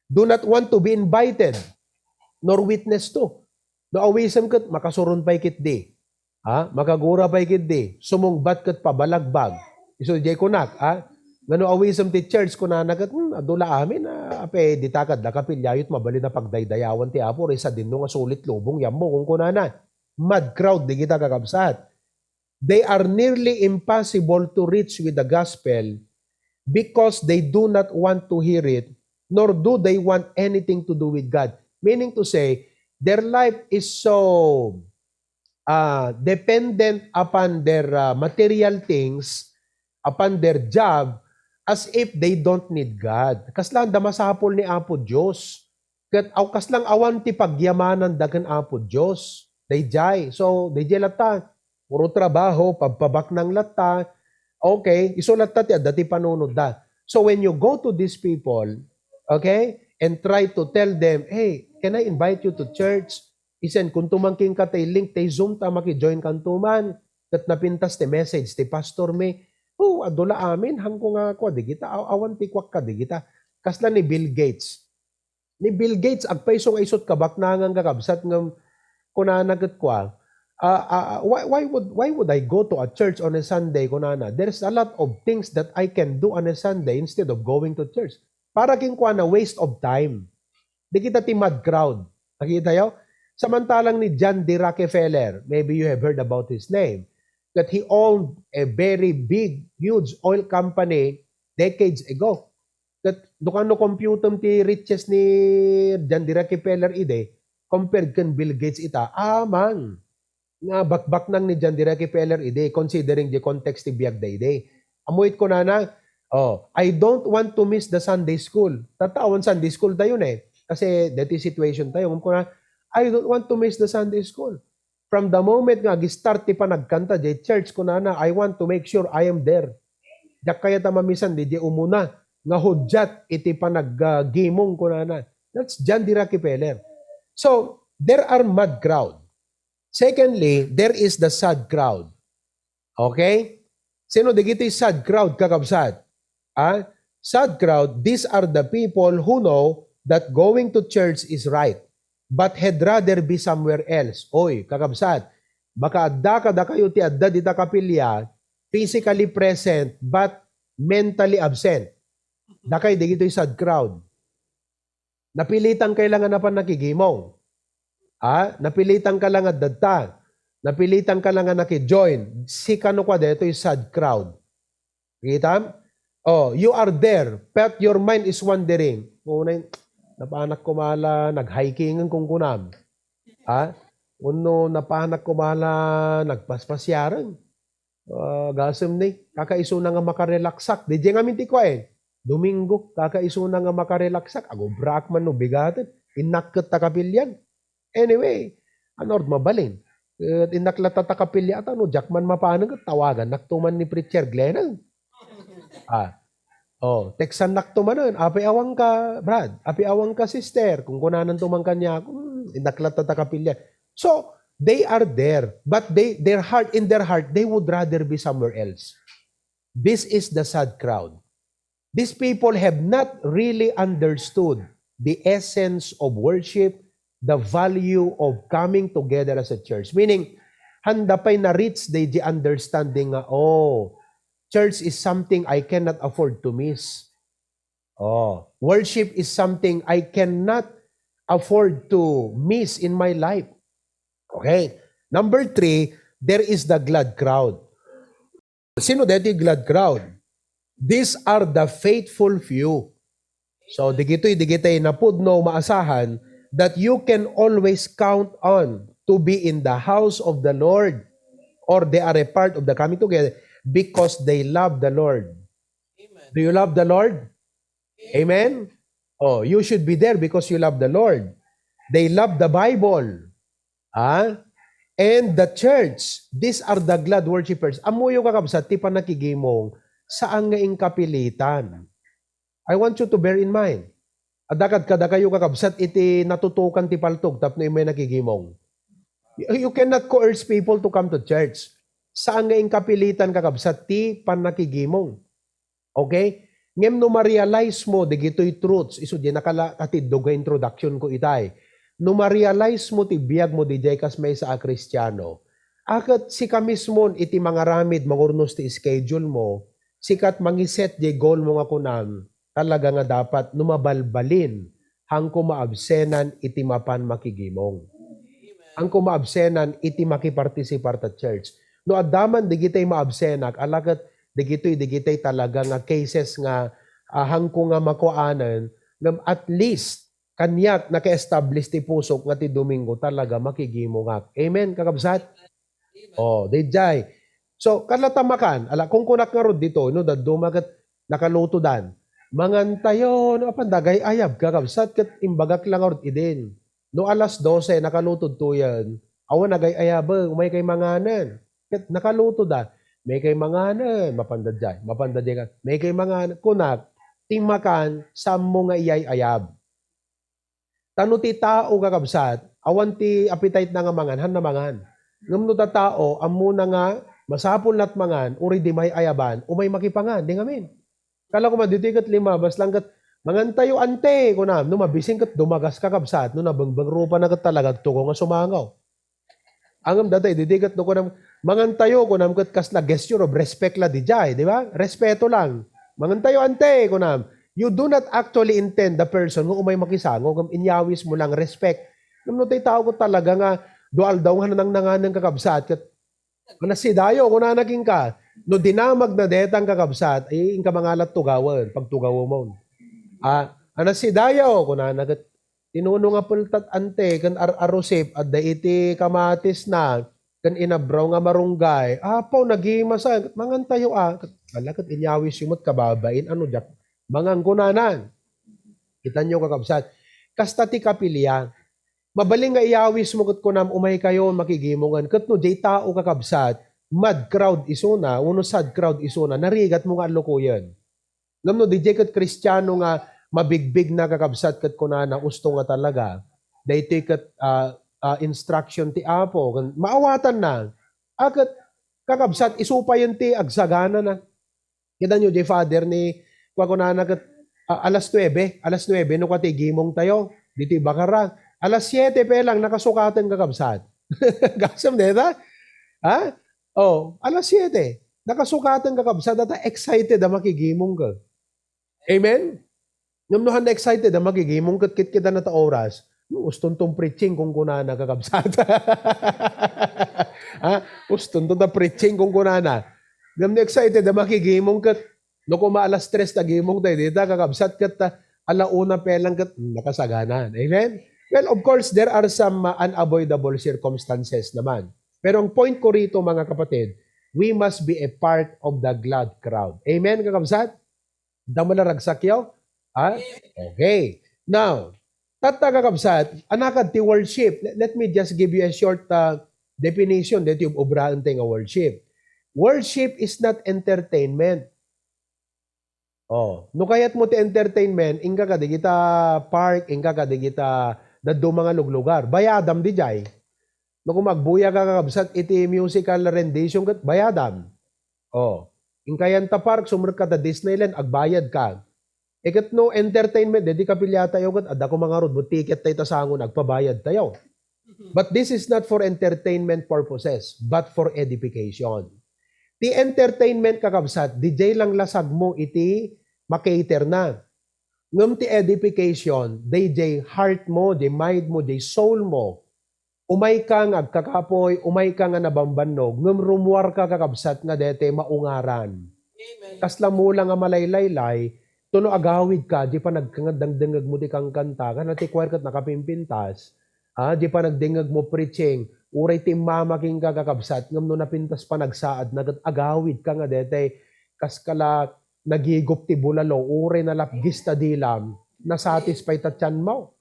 Do not want to be invited, nor witness to. No awisem ket, makasuron pay ketdi. Ha? Makagura pay ketdi. Sumungbat ket pabalagbag. Isu diay kunak, ha? Ngano awisem ti church, kunana ket, "Hmm, adu la amin, ah, apay dita kadda kapilyayo, mabalin a pagdaydayawan ti Apo, uray sadinno nga sulit lubong, yammo," kunkunana. Mad crowd digita, kakabsat. They are nearly impossible to reach with the gospel because they do not want to hear it, nor do they want anything to do with God. Meaning to say, their life is so, uh, dependent upon their, uh, material things, upon their job, as if they don't need God. Kasla da masapul ni Apo Dios. Ket aw-, kasla awan ti pagyamananda ken Apo Dios. Daydiay. So, daydiay latta, puro trabaho, pagpabaknang latta. Okay, isu latta ti adda ti panunotda. So, when you go to these people, okay, and try to tell them, "Hey, can I invite you to church?" Isen, kuntuman kenka tay link tay Zoom ta makijoin kantuman. Ket napintas ti message ti pastor mi. Oh, adu la amin, hangko nga kua digita, aw-, awan ti kuak kadigita. Kasla ni Bill Gates. Ni Bill Gates, agpayso nga isut kabaknangan, kakabsat, ngem kunana ket kua, ah, ah, ah, why, why would, why would I go to a church on a Sunday, kunana? There's a lot of things that I can do on a Sunday instead of going to church. Para kenkuana, waste of time. Dagita ti mad crowd. Nakitayo? Samantalang ni John D. Rockefeller, maybe you have heard about his name, that he owned a very big, huge oil company decades ago. That, no kano computem ti riches ni John D. Rockefeller idi, compared ken Bill Gates ita, amang nga bakbaknang ni John D. Rockefeller idi, considering the context ti biag daydi. Ammo it kunana, oh, "I don't want to miss the Sunday school." Tatta, awan Sunday school tayo ne. Kasi deti situation tayo. Ngem kuna, "I don't want to miss the Sunday school." From the moment nga ag-start ti panagkanta diay church, kunana, "I want to make sure I am there." Diak kayat a mamisan di, di umuna nga hudiat iti panag-, ah, gimong, kunana. That's John D. Rockefeller. So, there are mad crowd. Secondly, there is the sad crowd. Okay? Sino dagiti sad crowd, kakabsat? Ah, sad crowd, these are the people who know that going to church is right, but had rather be somewhere else. Oy, kakabsat, baka adda kadakayo ti adda dita kapilya, physically present, but mentally absent. Dakay, digitoy sad crowd. Napilitan kay la nga napan nakigimong. Ha? Napilitan ka la nga dadta. Napilitan ka la nga nakijoin. Sika no kua detoy sad crowd. Kitam? Oh, you are there, but your mind is wandering. Unay, napanak ko mala, nag-hiking kung kunam. Ha? Uno, napanak ko mala, nagpaspasiareng. Ah, gasem ni, kakaisuna nga makarelaksak. Di di ngamin ti kua eh. Domingo, kakaisuna nga makarelaksak. Agobraak man no bigaten. Innak ket ta kapilian. Anyway, ano ord mabalin? Eh, innak la ta ta kapilian, no diak man mapanen, ket tawagannak to man ni Preacher Glenn. Ah. Oh, textannak to manen, "Apay awan ka, Brad? Apay awan ka, sister?" Kung kunanan to man kaniak, "Hmm, innak la ta ta kapilian." So, they are there, but they, their heart, in their heart, they would rather be somewhere else. This is the sad crowd. These people have not really understood the essence of worship, the value of coming together as a church. Meaning, handa pay na-reach the, the understanding nga, "Oh, church is something I cannot afford to miss. Oh, worship is something I cannot afford to miss in my life." Okay. Number three, there is the glad crowd. Sino deti glad crowd? These are the faithful few. So, digitoy, digitay napudno maasahan that you can always count on to be in the house of the Lord, or they are a part of the coming together because they love the Lord. Do you love the Lord? Amen? Oh, you should be there because you love the Lord. They love the Bible. Ah? And the church, these are the glad worshipers. Ammoyo, kakabsat, ti panakigimong, saan nga inkapilitan. I want you to bear in mind. Adda kad-, kadakayo, kakabsat, iti natutukan ti paltog tapno immay nakigimong. You, you cannot coerce people to come to church. Saan nga inkapilitan, kakabsat, ti panakigimong. Okay? Ngem no ma-realize mo dagitoy truths, isu diay nakala-, katiddog nga introduction ko itay. No ma-realize mo ti biag mo diay kas maysa a Kristiano, a ket sika mismon iti mangaramid, mangurnos ti schedule mo, sika ti mangiset diay goal mo nga kunam, talaga nga dapat no mabalbalin, hanko maabsenan iti mapan makigimong. Hanko maabsenan iti makipartisipar ta church. No adda man digitay maabsenak, ala ket digitoy, digitay talaga nga cases nga, ah, hanko nga makuanen, ngem at least, kaniak naka-establish ti pusok nga ti Domingo talaga makigimongak. Amen, kakabsat? Oh, daydiay. So, kalata makan, ala, kungkunak ngarud dito, no, dadduma ket nakalutodan. Mangantayo, no, apan dagay ayab, kakabsat, ket imbagak la ngarud idin. No, alas dose, nakalutod tuyen. Awan agay ayab, umay kay manganen. Ket nakalutoda, may kay manganen, mapanda diay, mapanda diay ka, may kay manganen. Kunak, ti makan, sammo nga iyay ayab. Ta no ti tao, kakabsat, awan ti appetite na nga mangan, hanna mangan. Ngem no ta tao, ammona nga masapul nat mangan, uri di may ayaban, umay makipangan, di ngamin. Kala ko man, ditoy ket lima, bas lang ket, "Mangantayo, ante," kunam, no mabising ket dumagas, kakabsat, no nabengbengrupana ket talaga, agtugaw nga sumangaw. Ngem daytoy, didi ket no kunam, "Mangantayo," kunam ket kasla gesture of respect la diay, di ba? Respeto lang. "Mangantayo, ante," kunam. You do not actually intend the person nga umay makisango, ngem inyawis mo lang respect. Ngem no tay tao ket talaga nga, dua aldaw nga nanangnangan kakabsat, ket, "Anasidayo," kunana kenka. No dinamagna detang kakabsat, ay, inka mangalat tugawen, pagtugawemon. Ah, "Anasidayo," kunana ket, "Ti nuno nga peltat, ante, ken ar-arusip, adda iti kamatisna, ken inabraw nga marunggay. Apaw, nagimasan, ket mangantayo a." Ket, ala, ket inyawis yo met kababain, "Ano diak mangan?" kunanan. Kitanyo, kakabsat, kasta ti kapilian. Mabalin nga iyawis mo ket kunam, "Umay kayo, makigimongen." Ket no diay tao, kakabsat, mad crowd isuna, wenno sad crowd isuna, narigat mo nga allukoyen. Ngem no diay ket Kristiano nga mabigbig na, kakabsat, ket kunana, "Usto nga talaga, daytoy ket, ah, ah, instruction ti Apo," ken maawatanna. A, ket, kakabsat, isu payen ti agsaganana. Kitanyo diay father ni, kua, kunana ket, ah, alas nuebe, alas nuebe no kua ti gimong tayo, ditoy Bacara. Alas siete pa lang, nakasukaten, kakabsat. Gasem deta? Ha? Oh, alas siete. Nakasukaten, kakabsat, ta excited a makigimong ka. Amen? Ngem no han excited a makigimong ket kitkita na ta oras, no, uston ton preaching, kunkunana, kakabsat. Ha? Uston ton ta preaching, kunkunana. Ngem no excited a makigimong ket, no kuma alas tres ta gimong tayo dita, kakabsat, ket, ah, ala una pa lang ket, hmm, nakasagana. Amen? Well, of course, there are some, uh, unavoidable circumstances naman. Pero ang point ko rito, mga kapatid, we must be a part of the glad crowd. Amen, kakabsat? Damo la ragsakyo? Ha? Okay. Now, tatta, kakabsat, anakad ti worship. Let, let me just give you a short, uh, definition deti ubraen tayo nga worship. Worship is not entertainment. Oh, no kayat mo ti entertainment, inka ka digita park, inka ka digita dadduma nga luglugar. Bayadam dijay. No kuma agbuya ka, kakabsat, iti musical rendition ket bayadam. Oh, inka yan ta park, sumrek ka ta Disneyland, agbayad ka. E ket no entertainment, deti kapiliatayo ket adda kuma ngarud, but ticket tayo ta sango, agpabayad tayo. But this is not for entertainment purposes, but for edification. Ti entertainment, kakabsat, dijay lang lasag mo iti makater na. Ngem ti edification, dijay heart mo, di mind mo, di soul mo. Umay ka nga agkakapoy, umay ka nga nabambannog, ngem rummuar ka, kakabsat, nga dete maungaran. Amen. Kasla mula nga malaylaylay, tuno agawid ka, di panagkangad dangdengeg mo ti kankanta, kana ti choir ket nakapimpintas, ah, di panagdengeg mo preaching, uray ti mamaking ka, kakabsat, ngem no napintas panagsaad na ket agawid ka nga dete, kas kala nagigup ti bulalo, uray nalapgis ta dilam, nasatisfy ta tiyan mo.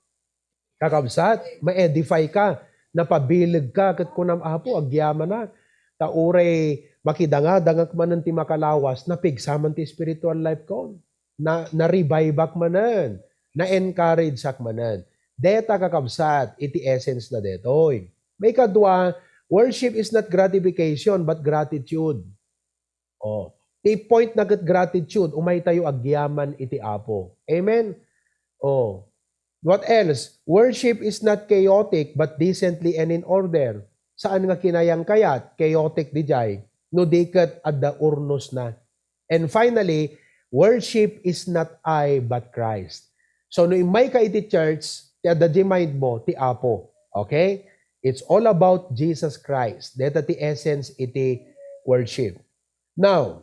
Kakabsat, ma-edify ka, napabileg ka, ket kunam, "Apo, agyamanak." Ta uray makidangadangak manen ti makalawas, napigsa man ti spiritual life ko. Na, na-revive-ak manen, na-encourage-ak manen. Deta, kakabsat, iti essence na detoy. Maikadua, worship is not gratification, but gratitude. Oh, ti point na ket gratitude, umay tayo agyaman iti Apo. Amen? Oh, what else? Worship is not chaotic, but decently and in order. Saan nga kinayangkayat, chaotic dijay, no di ket adda urnosna. And finally, worship is not I, but Christ. So, no immay ka iti church, ti adda di mind mo, ti Apo. Okay? It's all about Jesus Christ. Deta ti essence iti worship. Now,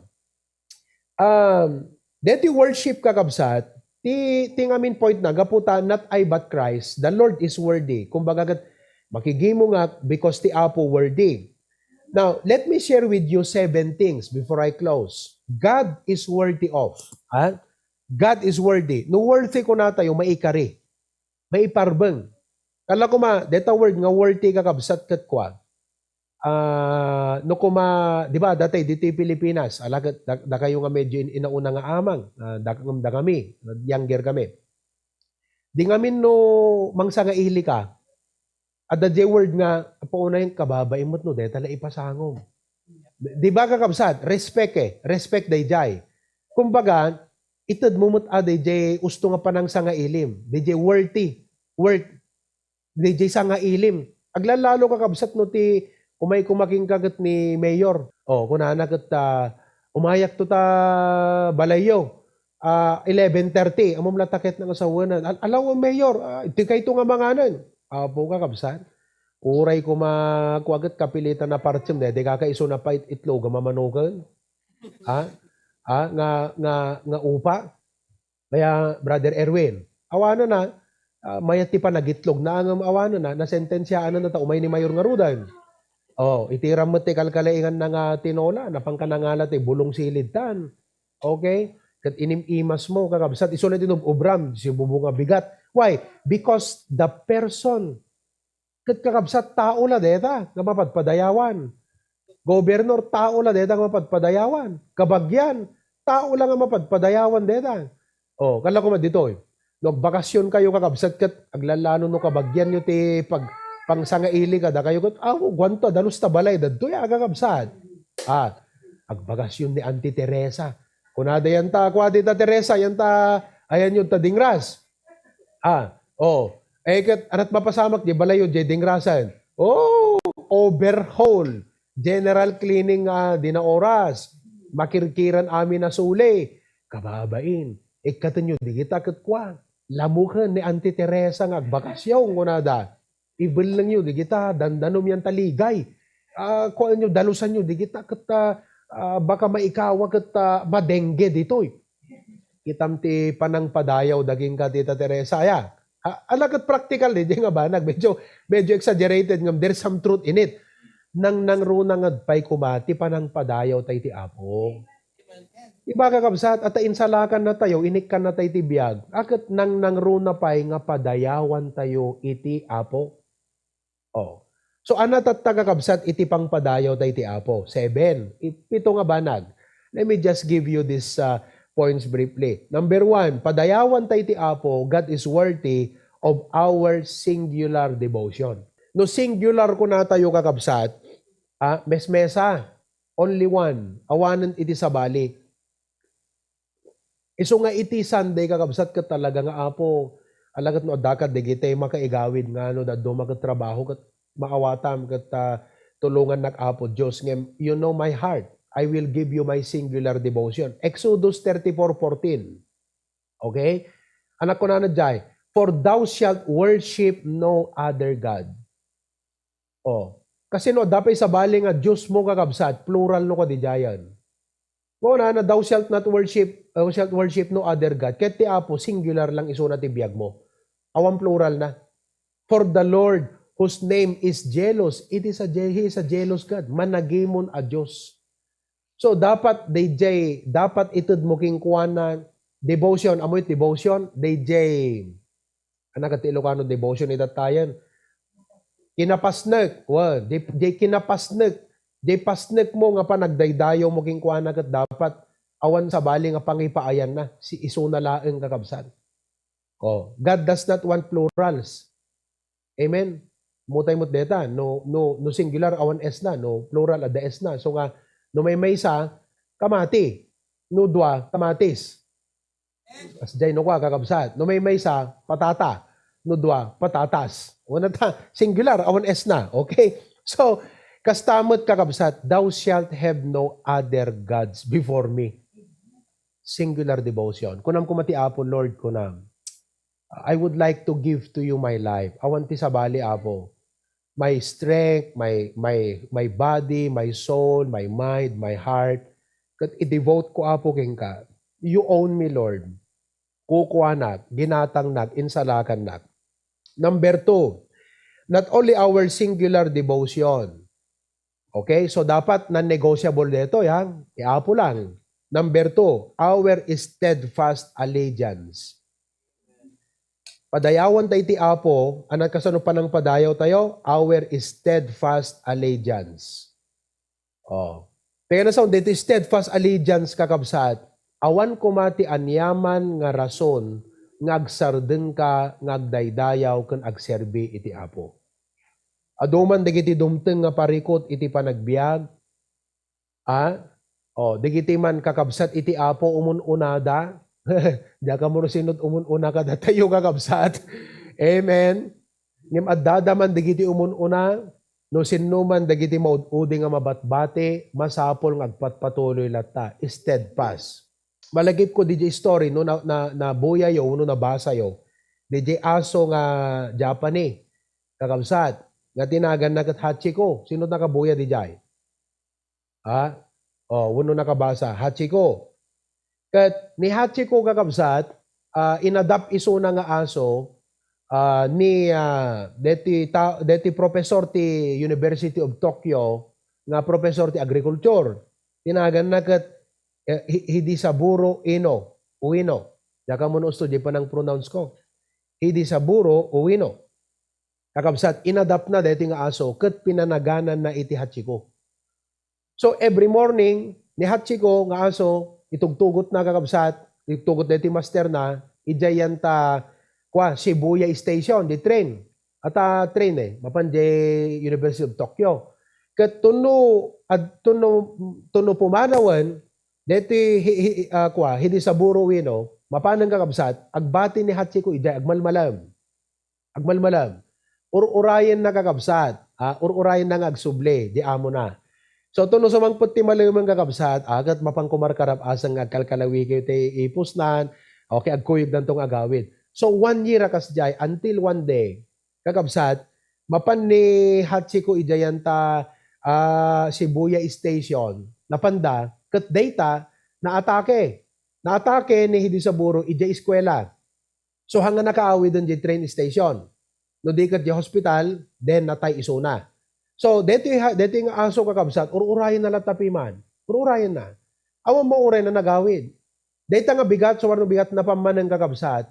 um, deti worship, kakabsat, ti, ti ngamin point na, gapu ta, "Not I but Christ, the Lord is worthy." Kumbaga, ket, "Makigimongak because ti Apo worthy." Now, let me share with you seven things before I close. God is worthy of. Ha? God is worthy. No worthy kuna tayo, maikari. Maiparbeng. Kala kuma, deta word nga worthy, kakabsat, ket kua. Ah, no kuma, di ba, dati ditoy Pilipinas, ala ket da-, dakayo nga medyo in-, inauna nga amang, ah, da-, da kami, younger kami. Di ngamin no mangsangaili ka, adda jay word nga, "Apo, unay, kababain met no deta la ipasangom." Di ba, kakabsat? Respect eh. Respect dayjay. Kumbaga, ited mo met a dayjay usto nga panangsangailim. Dayjay worthy. Worth. Dayjay sangailim. Aglalalo, kakabsat, no ti umay kumaking ka ket ni Mayor. Oh, kunana ket, ah, "Umayak to ta balayyo. Ah, eleven thirty." Ammom la ta ket nang asawanan. "Al-, alaw, Mayor, ah, dikayto nga manganen." Apo, kakabsat. Uray kuma, kua ket kapilitan a partim, daydi kaka isu na pay itlog a mamanuken. Ha? Ha? Nga, nga, nga upa? Kaya, Brother Erwin, awanen na, ah, mayat ti panagitlog na, ngem awanen na, nasentensiaan na ta umay ni Mayor ngaruden. Oh, itiram met ti kalkalaingan na nga tinola, napan ka nangala ti bulong silid tan. Okay? Ket inim-imas mo, kakabsat, isu la ti nub-ubram, sibubo nga bigat. Why? Because the person Ket kakabsat, tao la deta nga mapadpadayawan. Gobernador, tao la deta nga mapadpadayawan. Kabagian, tao la nga mapadpadayawan deta. Oh, kala ko ditoy. No agbakasyon kayo, kakabsat, ket aglalano no kabagian yo ti pag-, pangsangaili kadakayo ket, "Aw, guanto, dalus ta balay, dadtoy a, kakabsat." Ah, agbakasyon ni Auntie Teresa. Kunada, "Yan ta, kua dita Teresa, yan ta, ayan yo ta dingras." Ah, oh. Eh, ket, anat mapasamak, di balayo, di dingrasan. Oh, overhaul. General cleaning, ah, di na oras. Makirkiran amin a suli. Kababain. Ikkatenyo digita ket kua, lamuken ni Auntie Teresa nga agbakasyon, kunada. Ibellengyo digita, dandanom yan ta ligay. Ah, kuanyo, dalusanyo digita ket, ah, ah, baka maikawa ket, ah, madengge ditoy. Kitam ti panangpadayaw daging ka, Tita Teresa, ya. Ha, ala ket practical, di, di nga banag. Medyo, medyo exaggerated ngem there's some truth in it. Nang, nangruna nga pay koma ti panangpadayaw tay ti Apo. Iba, kakabsat, at insalakan na tayo, inikkan na tayo ti biag. Aket nang, nangruna pay nga padayawan tayo iti Apo. Oh. So, anatatta, kakabsat, iti pangpadayaw tay ti Apo. Seven. I-, pito nga banag. Let me just give you these, uh, points briefly. Number one, padayawan tay ti Apo, God is worthy of our singular devotion. No singular kuna tayo, kakabsat, ah, mesmesa, only one, awanen iti sabali. Isu nga iti Sunday, kakabsat, ket talaga nga, Apo, ala ket no addaka dagiti makaigawid nga no dadduma ket trabaho ket maawatam ket, ah, tulongannak, Apo Dios, ngem you know my heart. I will give you my singular devotion. Exodus thirty-four fourteen. Okay? Anak, kunana jay, "For thou shalt worship no other god." Oh. Kasi no, adda pay sabali nga Dios mo, kakabsat, plural no kadi jayan. Kunana, "Thou shalt not worship, thou shalt worship no other god." Ket ti Apo, singular lang isuna ti biag mo. Awan plural na. "For the Lord, whose name is jealous," it is a je-, he is a jealous God. Managimon a Dios. So, dapat, D J, dapat ited mo kenkuana devotion. Amoy devotion, D J. Anak, ti Ilocano devotion, itatayen. Kinapasnek. Wa, di, di kinapasnek. Di pasnek mo nga panagdaydayaw mo kenkuana ket dapat awan sabali nga pangipaayan na. Si isuna laeng, kakabsat. Oh, God does not want plurals. Amen? Mutay met deta, no, no, no singular, awan S na, no plural, adda S na. So nga, no maymaysa, kamati. No dua, kamatis. As jay no kua, kakabsat. No maymaysa, patata. No dua, patatas. Una ta, singular, awan S na. Okay? So, kasta met, kakabsat, "Thou shalt have no other gods before me." Singular devotion. Kunam koma ti Apo, "Lord," kunam, "I would like to give to you my life." Awan ti sabali, Apo. My strength, my, my, my body, my soul, my mind, my heart. Ket i-devote ko, Apo, kenka. You own me, Lord. Kukuanak, ginatangnak, insalakannak. Number two, not only our singular devotion. Okay? So, dapat non-negotiable dito, yan. Ti Apo lang. Number two, our steadfast allegiance. Padayawan tayo ti Apo, anak, kasano panangpadayaw tayo? Our steadfast allegiance. Oh. Kaya na sa, dito steadfast allegiance, kakabsat, awan koma ti aniaman nga rason nga agsardengka nga agdaydayaw ken agserbi iti Apo. Adu man dagiti dumteng nga parikut iti panagbiag, a? O, dagiti man kakabsat iti Apo umun-unada. Diak ammo no sinod umun-una kadatayo, kakabsat. Amen. Ngem addada man dagiti umun-una, no sinno man dagiti maud-udi nga mabatbati, masapul nga agpatpatuloy latta, steadfast. Malagipko diay story, no, na, na, nabuyayo wenno nabasayo, diay aso nga Japanese, kakabsat, nga tinaganna ket Hachiko. Sino nakabuya diay? Ha? O, wenno nakabasa, Hachiko. Ket ni Hachiko, kakabsat, ah, inadapt isuna nga aso, ah, ni, ah, deti ta-, deti professor ti University of Tokyo, nga professor ti agriculture. Tinaganna ket, eh, Hi-, Hidisaburo Ino, Ueno. Diak ammo no usto diay panang-pronounce ko. Hidisaburo Ueno. Kakabsat, inadapt na deti nga aso ket pinanagananna iti Hachiko. So, every morning, ni Hachiko nga aso, itugtugotna, kakabsat, itugtot deti masterna, idiay yan ta, kua, Shibuya Station, di train. Ata train, eh, mapan di University of Tokyo. Ket tunno, ad-, tunno, tunno pumanawen, deti hi-, hi-, ah, kua, Hidisaburo Ueno, mapanen, kakabsat, agbati ni Hachiko idiay, agmalmalem. Agmalmalem. Ur-urayenna, kakabsat. Ah, ur-urayenna nga agsubli, di amona. So, tunno sumangpet ti malemen, kakabsat, a, ket mapan kumarkarap-asen nga agkalkalawigyo ti ipusnan, Okay, agkuyogdanto nga agawid. So, one year a kasdiay, until one day, kakabsat, mapan ni Hachiko idiay anta, ah, Shibuya Station. Napanda, ket dayta, naatake. Naatake ni Hidisaburo idiay eskwela. So, haan nga nakaawiden diay train station. No di ket diay hospital, then natay isuna. So, detoy ha-, detoy nga aso, kakabsat, ur-urayenna latta piman. Ur-urayenna. Awan mauray na nagawid. Dayta nga bigat, so ano bigat na pammanen, kakabsat.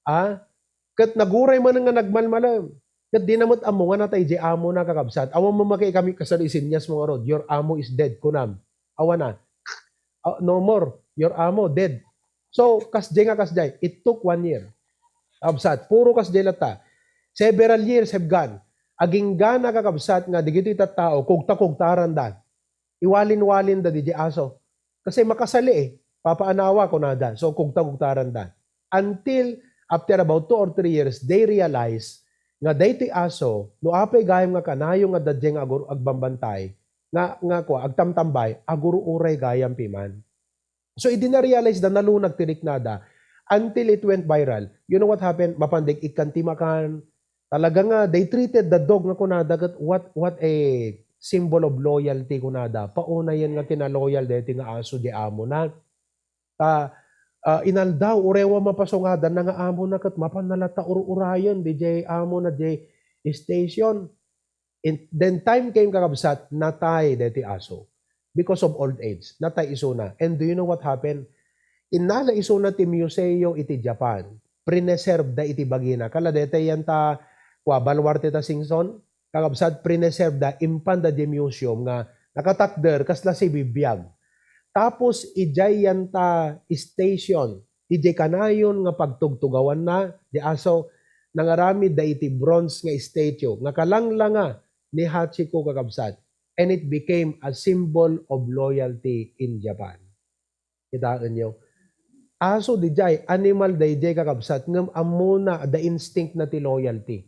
Ah? Ket naguray manen nga nagmalmalem. Ket dina met ammo nga natay diay amona, kakabsat. Awan mamaki kami kasano isinnyas mo ngarud, "Your amo is dead," kunam. Awan na. Ah, no more. Your amo, dead. So, kasdiay nga kasdiay. It took one year. Kakabsat, puro kasdiay latta. Several years have gone. Agingga na, kakabsat, nga digitoy tattao, kugta-kugtaranda. Iwalin-walinda diay aso. Kasi makasali eh. Papaanawa, kunada. So, kugta-kugtaranda. Until, after about two or three years, they realize nga daytoy aso, no apay gayam nga kanayon nga adda diay nga agur-, agbambantay, nga, nga kua, agtamtambay, agur-uray gayam piman. So, idi na-realize da, nalunag ti riknada until it went viral. You know what happened? Mapan dagiti ikkan ti makan. Talaga nga, they treated the dog nga kunada ket what, what a symbol of loyalty kunada. Paunayen nga kinaloyal daytoy nga aso diay amona. Ta, ah, inaldaw, uray awan mapasungadanna nga amona ket mapanna latta ur-urayen diay amona diay station. In, then time came, kakabsat, natay daytoy aso because of old age. Natay isuna. And do you know what happened? Innala isuna ti museo iti Japan. Prineserveda iti bagina. Kala daytoy anta, kua, baluarte ta Singson? Kakabsat, prineserveda, impanda diay museum nga nakatakder kasla sibibiag. Tapos, idiay anta station, idiay kanayon nga pagtugtugawanna diay aso, nangaramidda iti bronze nga statue nga kalanglanga ni Hachiko, kakabsat, and it became a symbol of loyalty in Japan. Kitaenyo? Aso diay, animal daydiay, kakabsat, ngem ammona, adda instinct na ti loyalty.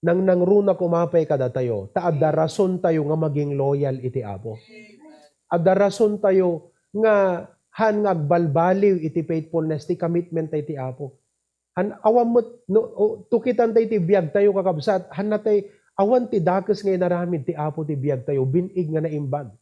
Nangnangruna koma pay kadatayo, ta adda rason tayo nga maging loyal iti Apo. Adda rason tayo nga haan nga agbalbaliw iti faithfulness, ti commitment tayo iti Apo. Haan, awan met, no, o, tukitan tayo ti biag tayo, kakabsat, haan natay, awan ti dakes nga inaramid ti Apo ti biag tayo, bin-ig nga naimbag.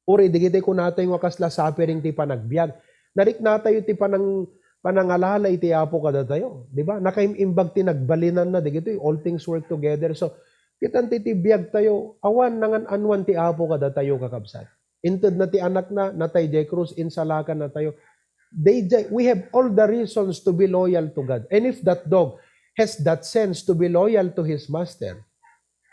Uray, dagiti kunatayo nga kasla suffering ti panagbiag. Nariknatayo ti panang-, panangalala iti Apo kadatayo. Di ba? Nakaim-imbag ti nagbalinanna, dagitoy, all things work together. So, kitan ti, ti biag tayo, awan nangan-anuan ti Apo kadatayo, kakabsat. Intedna ti anakna, natay diay krus, insalakannatayo. They, they, we have all the reasons to be loyal to God. And if that dog has that sense to be loyal to his master,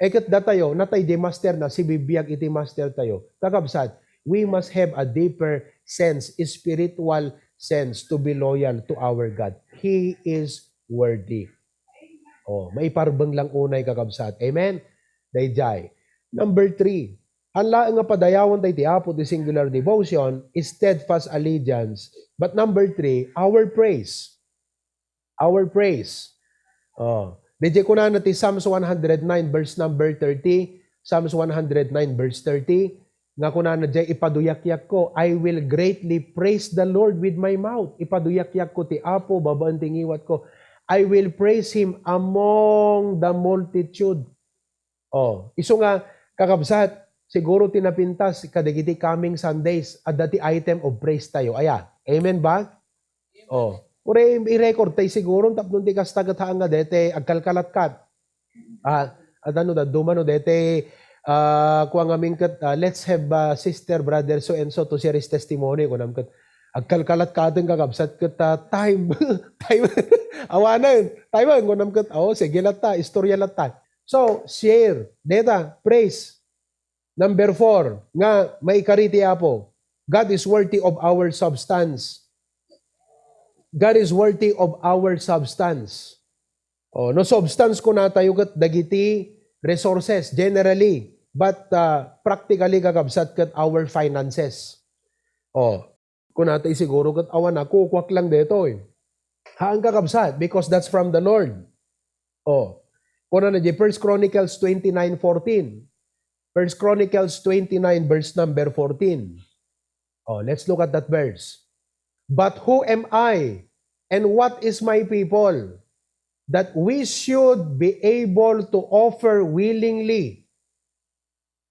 e ket datayo, natay diay masterna, sibibiag iti master tayo. Kakabsat, we must have a deeper sense, spiritual sense to be loyal to our God. He is worthy. Oh, maiparbeng lang unay, kakabsat. Amen? Daydiay. Number three, haan laeng nga padayawan tayo ti Apo ti singular devotion, steadfast allegiance. But number three, our praise. Our praise. Oh. Daydiay kunana ti Psalms one hundred nine, verse number thirty. Psalms one hundred nine, verse thirty. Nga kunana diay, "Ipaduyakyakko, I will greatly praise the Lord with my mouth." Ipaduyakyakko ti Apo babaen ti ngiwatko. "I will praise Him among the multitude." Oh, isu nga, kakabsat, siguro ti napintas kadagiti coming Sundays, adda ti item of praise tayo. Aya, amen ba? Oh, uray i-record tayo siguro, tapno ti kasta ket haan nga dete, agkalkalatkat. Ah, at ano da, dumano dete, ah, kua ngamin ket, ah, let's have, ah, Sister, Brother so and so to share his testimony, kunam ket, agkalkalatkaten, kakabsat, ket, ah, time, time, awanen, time, kunam ket, oh, sige latta, istorya latta. So, share. Deta, praise. Number four, nga maikari ti Apo. God is worthy of our substance. God is worthy of our substance. Oh, no substance kunatayo ket dagiti resources generally, but, uh, practically, kakabsat, ket our finances. Oh, kunatay siguro ket awan, a, kukuak lang detoy. Haan, kakabsat, because that's from the Lord. Oh, kunana di First Chronicles twenty-nine fourteen. First Chronicles twenty-nine, verse number fourteen. Oh, let's look at that verse. "But who am I And what is my people? That we should be able to offer willingly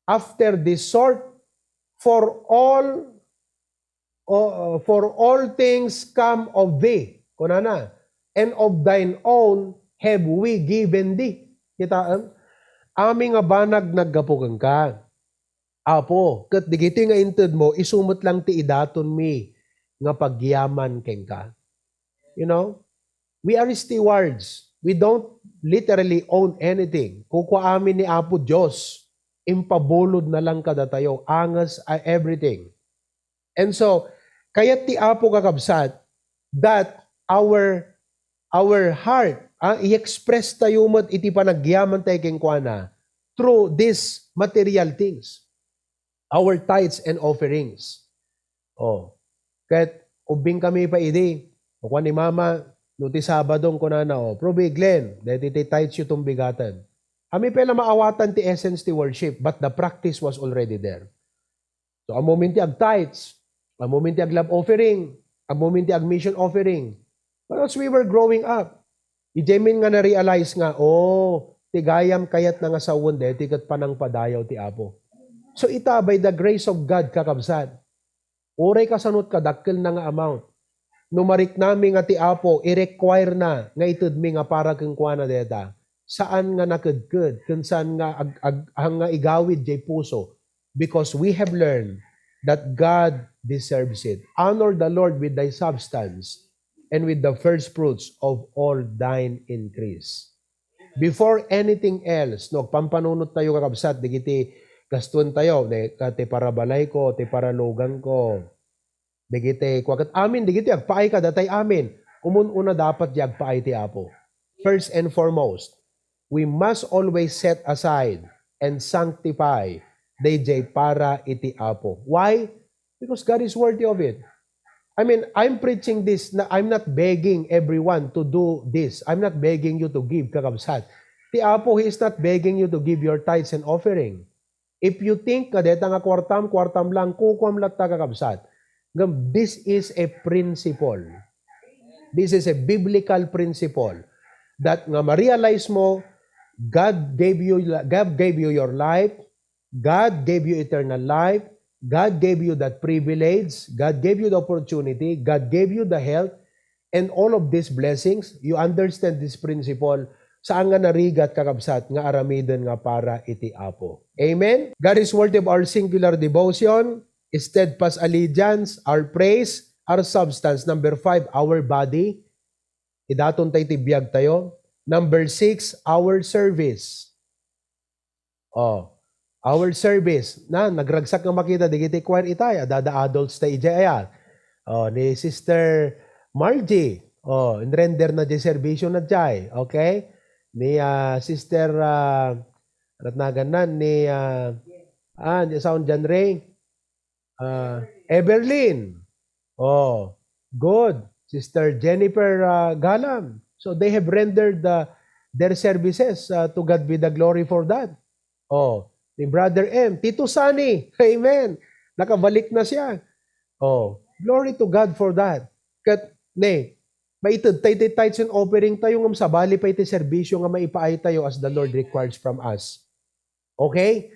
after this sort, for all, uh, for all things come of thee, kunana, and of thine own have we given thee. Kitaem? Amin nga banag naggapu kenka, Apo, ket digitoy nga intedmo, isu met lang ti idatonmi nga pagyaman kenka. You know, we are stewards. We don't literally own anything. Kukua amin ni Apo Dios, impabulod na lang kadatayo, anges, uh, everything. And so, kayat ti Apo, kakabsat, that our, our heart, ah, i-express tayo met iti panagyaman tayo kenkuana through these material things, our tithes and offerings. Oh, ket ubbing kami pa idi, kuan ni Mama, no ti Sabado, kunana, "Oh, Prof. Glenn, daytoy ti tithes yo tumbigaten." Amin pay la maawatan ti essence ti worship, but the practice was already there. So, ammomin ti ag-tithes, ammomin ti ag-love offering, ammomin ti ag-mission offering. But as we were growing up, idiay min nga na-realize nga, oh, ti gayam kayatna nga sawen daytoy ket panangpadayaw ti Apo. So, ita, by the grace of God, kakabsat, uray kasano ti kadakkelna nga amount, no mariknami nga ti Apo i-require na nga itedmi nga para kenkuana dayta, saan nga nakedked ken saan nga ag-, ag-, nga igawid diay puso, because we have learned that God deserves it. Honor the Lord with thy substance and with the first fruits of all thine increase. Before anything else, no, agpampanunot tayo, kakabsat, digiti gastuen tayo, ne, ka ti para balay ko, ti para lugan ko, digiti, kua ket amin, digiti agpaay kadatay amin. Umun-una, dapat di agpaay ti Apo. First and foremost, we must always set aside and sanctify dayjay para iti Apo. Why? Because God is worthy of it. I mean, I'm preaching this, na, I'm not begging everyone to do this. I'm not begging you to give, kakabsat. Ti Apo, He is not begging you to give your tithes and offering. If you think nga deta nga kuartam, kuartam lang, kukuam latta, kakabsat. Ngem, this is a principle. This is a biblical principle that nga ma-realize mo, God gave you, God gave you your life, God gave you eternal life, God gave you that privilege, God gave you the opportunity, God gave you the health, and all of these blessings, you understand this principle, saan nga narigat, kakabsat, nga aramiden nga para iti Apo. Amen? God is worthy of our singular devotion, steadfast allegiance, our praise, our substance. Number five, our body. Idaton tayo ti biag tayo. Number six, our service. Oh, our service. Na, nagragsak nga makita, digiti choir itay, adada adults ta ijay aya. Oh, ni Sister Margie. Oh, inrender na di serbisyo na jay. Okay? Ni, ah, Sister, ah, anat nagan na, ni, ah, ah, ni Sound John Ray. Ah, Everlyn. Oh, good. Sister Jennifer, ah, Galam. So they have rendered, ah, their services, ah, to God be the glory for that. Oh, ni Brother M. Tito Sani. Amen. Nakabalik na siya. Oh, glory to God for that. Ket, ne, maited tayo ti tithes and offering tayo ngem sabali pay ti serbisyo nga maipaay tayo as the Lord requires from us. Okay?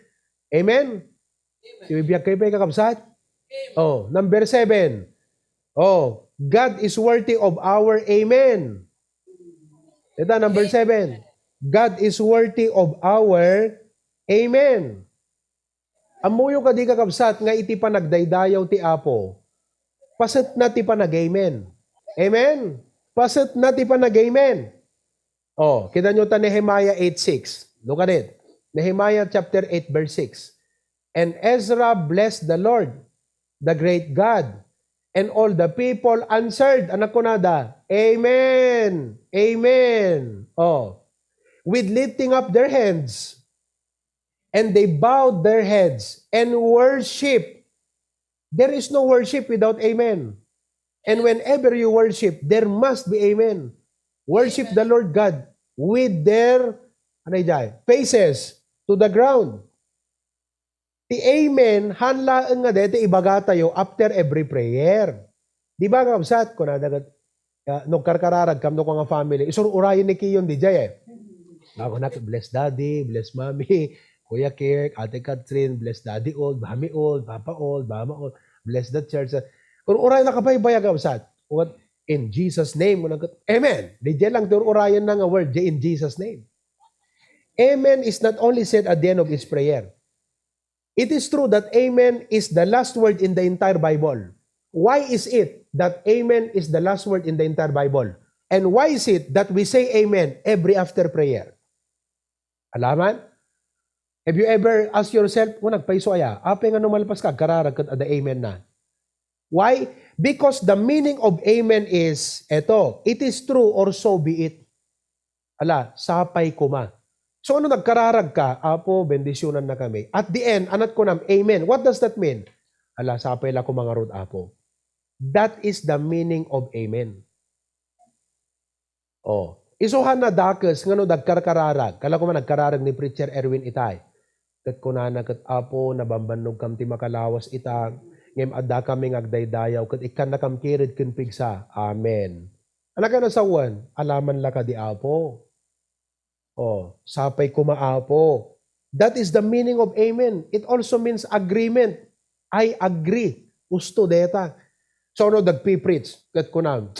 Amen? Amen. Sibibiag kayo pa, kakabsat? Amen. Oh, number seven. Oh, God is worthy of our amen. Ita, number seven. God is worthy of our amen. Ammoyo kadi, kakabsat, nga iti panagdaydayaw ti Apo, paset na ti panag-amen. Amen? Paset na ti panag-amen. Oh, kita nyo ta Nehemiah eight six. Look at it. Nehemiah chapter eight, verse six. "And Ezra blessed the Lord, the great God. And all the people answered," anak kunada, "Amen, amen." Oh, "with lifting up their hands." And they bowed their heads and worship. There is no worship without amen. And whenever you worship, there must be amen. Worship the Lord God with their, ano jay, faces to the ground. Ti amen, han laeng nga dayta ibaga tayo after every prayer. Di ba, kakabsat? Kunada ket, Ya, no karkararag kam no nga family, isur-urayen ni Kiyon di jay eh. Ako na, "Bless Daddy, bless Mommy, Kuya Kirk, Ate Catherine, bless Daddy Old, Mommy Old, Papa Old, Mama Old, bless the church." Ur-urayen na kabaybay a kabsat. What? "In Jesus' name." Amen. Di jay lang ti ur-urayen na nga word, jay, "In Jesus' name." Amen is not only said at the end of each prayer. It is true that amen is the last word in the entire Bible. Why is it that amen is the last word in the entire Bible? And why is it that we say amen every after prayer? Alaman? Have you ever asked yourself, "O, nagpayso aya? Apay nga no malpas ka, agkararag ket adda amen na?" Why? Because the meaning of amen is, eto, it is true or so be it. Ala, sapay koma. So, ano, nagkararag ka, "Apo, bendisyonannakami." At the end, anat kunam, "Amen." What does that mean? "Ala, sapay la koma ngarud, Apo." That is the meaning of amen. Oh, isu a nadakes nga no dagkarkararag, kala koma nagkararag ni Preacher Erwin itay. Ket kunana ket, "Apo, nabambannogkam ti makalawas ita, ngem addakami nga agdaydayaw ket ikkannakam kired ken pigsa. Amen." Ala ka nasawen, alaman la kadi, Apo. Oh, sapay koma, Apo. That is the meaning of amen. It also means agreement. I agree. Usto deta. So, no, dagpi-preach, ket kunam,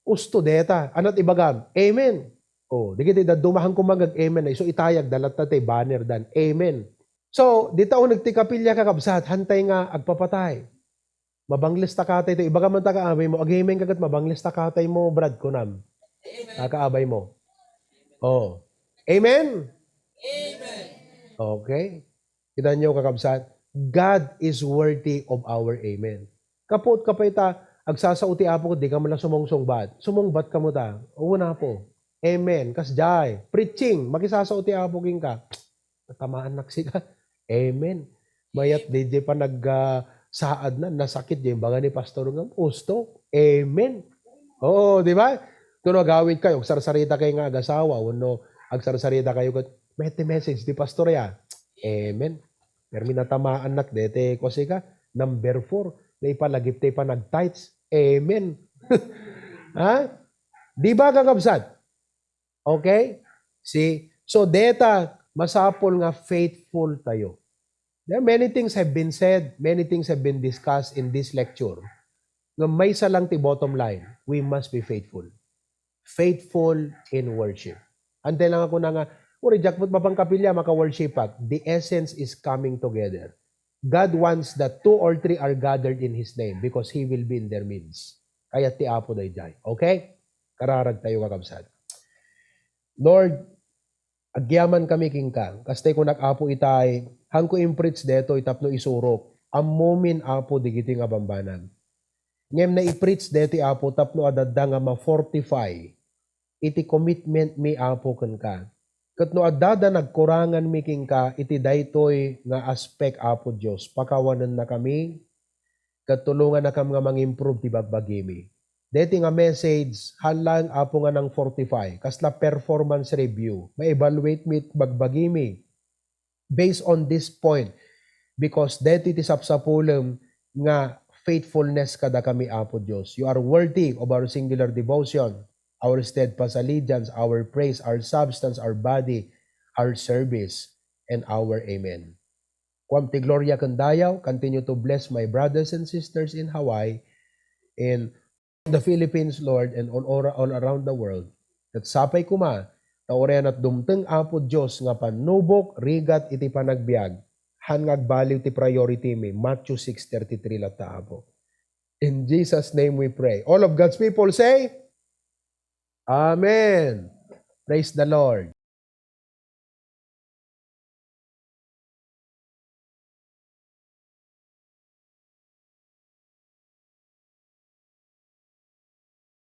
"Usto deta." Anat ibagam? "Amen." Oh, dagiti dadduma, han koma nga ag-amen, isu itayag da latta ti banner dan. Amen. So, dita uneg ti kapilya, kakabsat, hantay nga agpapatay. Mabangles ta katay to. Ibaga man ta kaabay mo, "Agimen ka ket mabangles ta katay mo, Brad," kunam. Amen. Ah, kaabay mo. Oh. Amen? Amen. Okay. Kita nyo, kakabsat, God is worthy of our amen. Kapot ka pa ita, agsasao ti Apo, di ka man lang sumungsungbat. Sumungbat ka mo ta. "Oo na po. Amen." Kas jay. Preaching, makisasao ti Apo, king ka. Natamaan nak sika. Amen. Mayat di jay panag, ah, saad na, nasakit jay baga ni pastor nga, usto. Amen. Oo, di ba? Tuno agawid kayo, agsarsarita kayo nga agasawa, wenno agsarsarita kayo ket, "Met ti message ti pastor ya." Amen. Permi natamaan nak dete, kuasi ka, number four, naipalagip ti panag-tithes. Amen. Ha? Di ba, kakabsat? Okay? See? So, deta, masapul nga faithful tayo. There are many things have been said, many things have been discussed in this lecture. Nga maysa lang ti bottom line, we must be faithful. Faithful in worship. Antay lang ako na nga, "Uri, Jack, ba't mapangkapilya, maka-worship ak?" The essence is coming together. God wants that two or three are gathered in His name because He will be in their midst. Kayat ti Apo dayjay. Okay? Kararag tayo, kakabsat. Lord, agyaman kami kenka. Kastay kunak, Apo, itay, hanko impreach detoy tapno isurok. Ammomin, Apo, digiti nga bambanag. Ngem naipreach detoy, Apo, tapno adda nga ma-fortify iti commitment mi, Apo, kenka. Ket no adda da nagkurangan mi kenka iti daytoy nga aspect, Apo Dios, pakawanennakami, ket tulongannakam nga mangimprove ti bagbagimi. Deti nga message, hallang, Apo, nga nang-fortify, kasla performance review, ma-evaluate mi ti bagbagimi based on this point, because deti ti sapsapulem nga faithfulness kadakami, Apo Dios. You are worthy of our singular devotion, our steadfast allegiance, our praise, our substance, our body, our service, and our amen. Kuam ti gloria ken dayaw. Continue to bless my brothers and sisters in Hawaii, in the Philippines, Lord, and all, all, all around the world. Ket sapay koma, ta uray a natdumteng, Apo Dios, nga pannubok rigat iti panagbiag, han nga agbaliw ti priority mi, Matthew six thirty-three latta, Apo. In Jesus' name we pray. All of God's people say, Amen. Praise the Lord.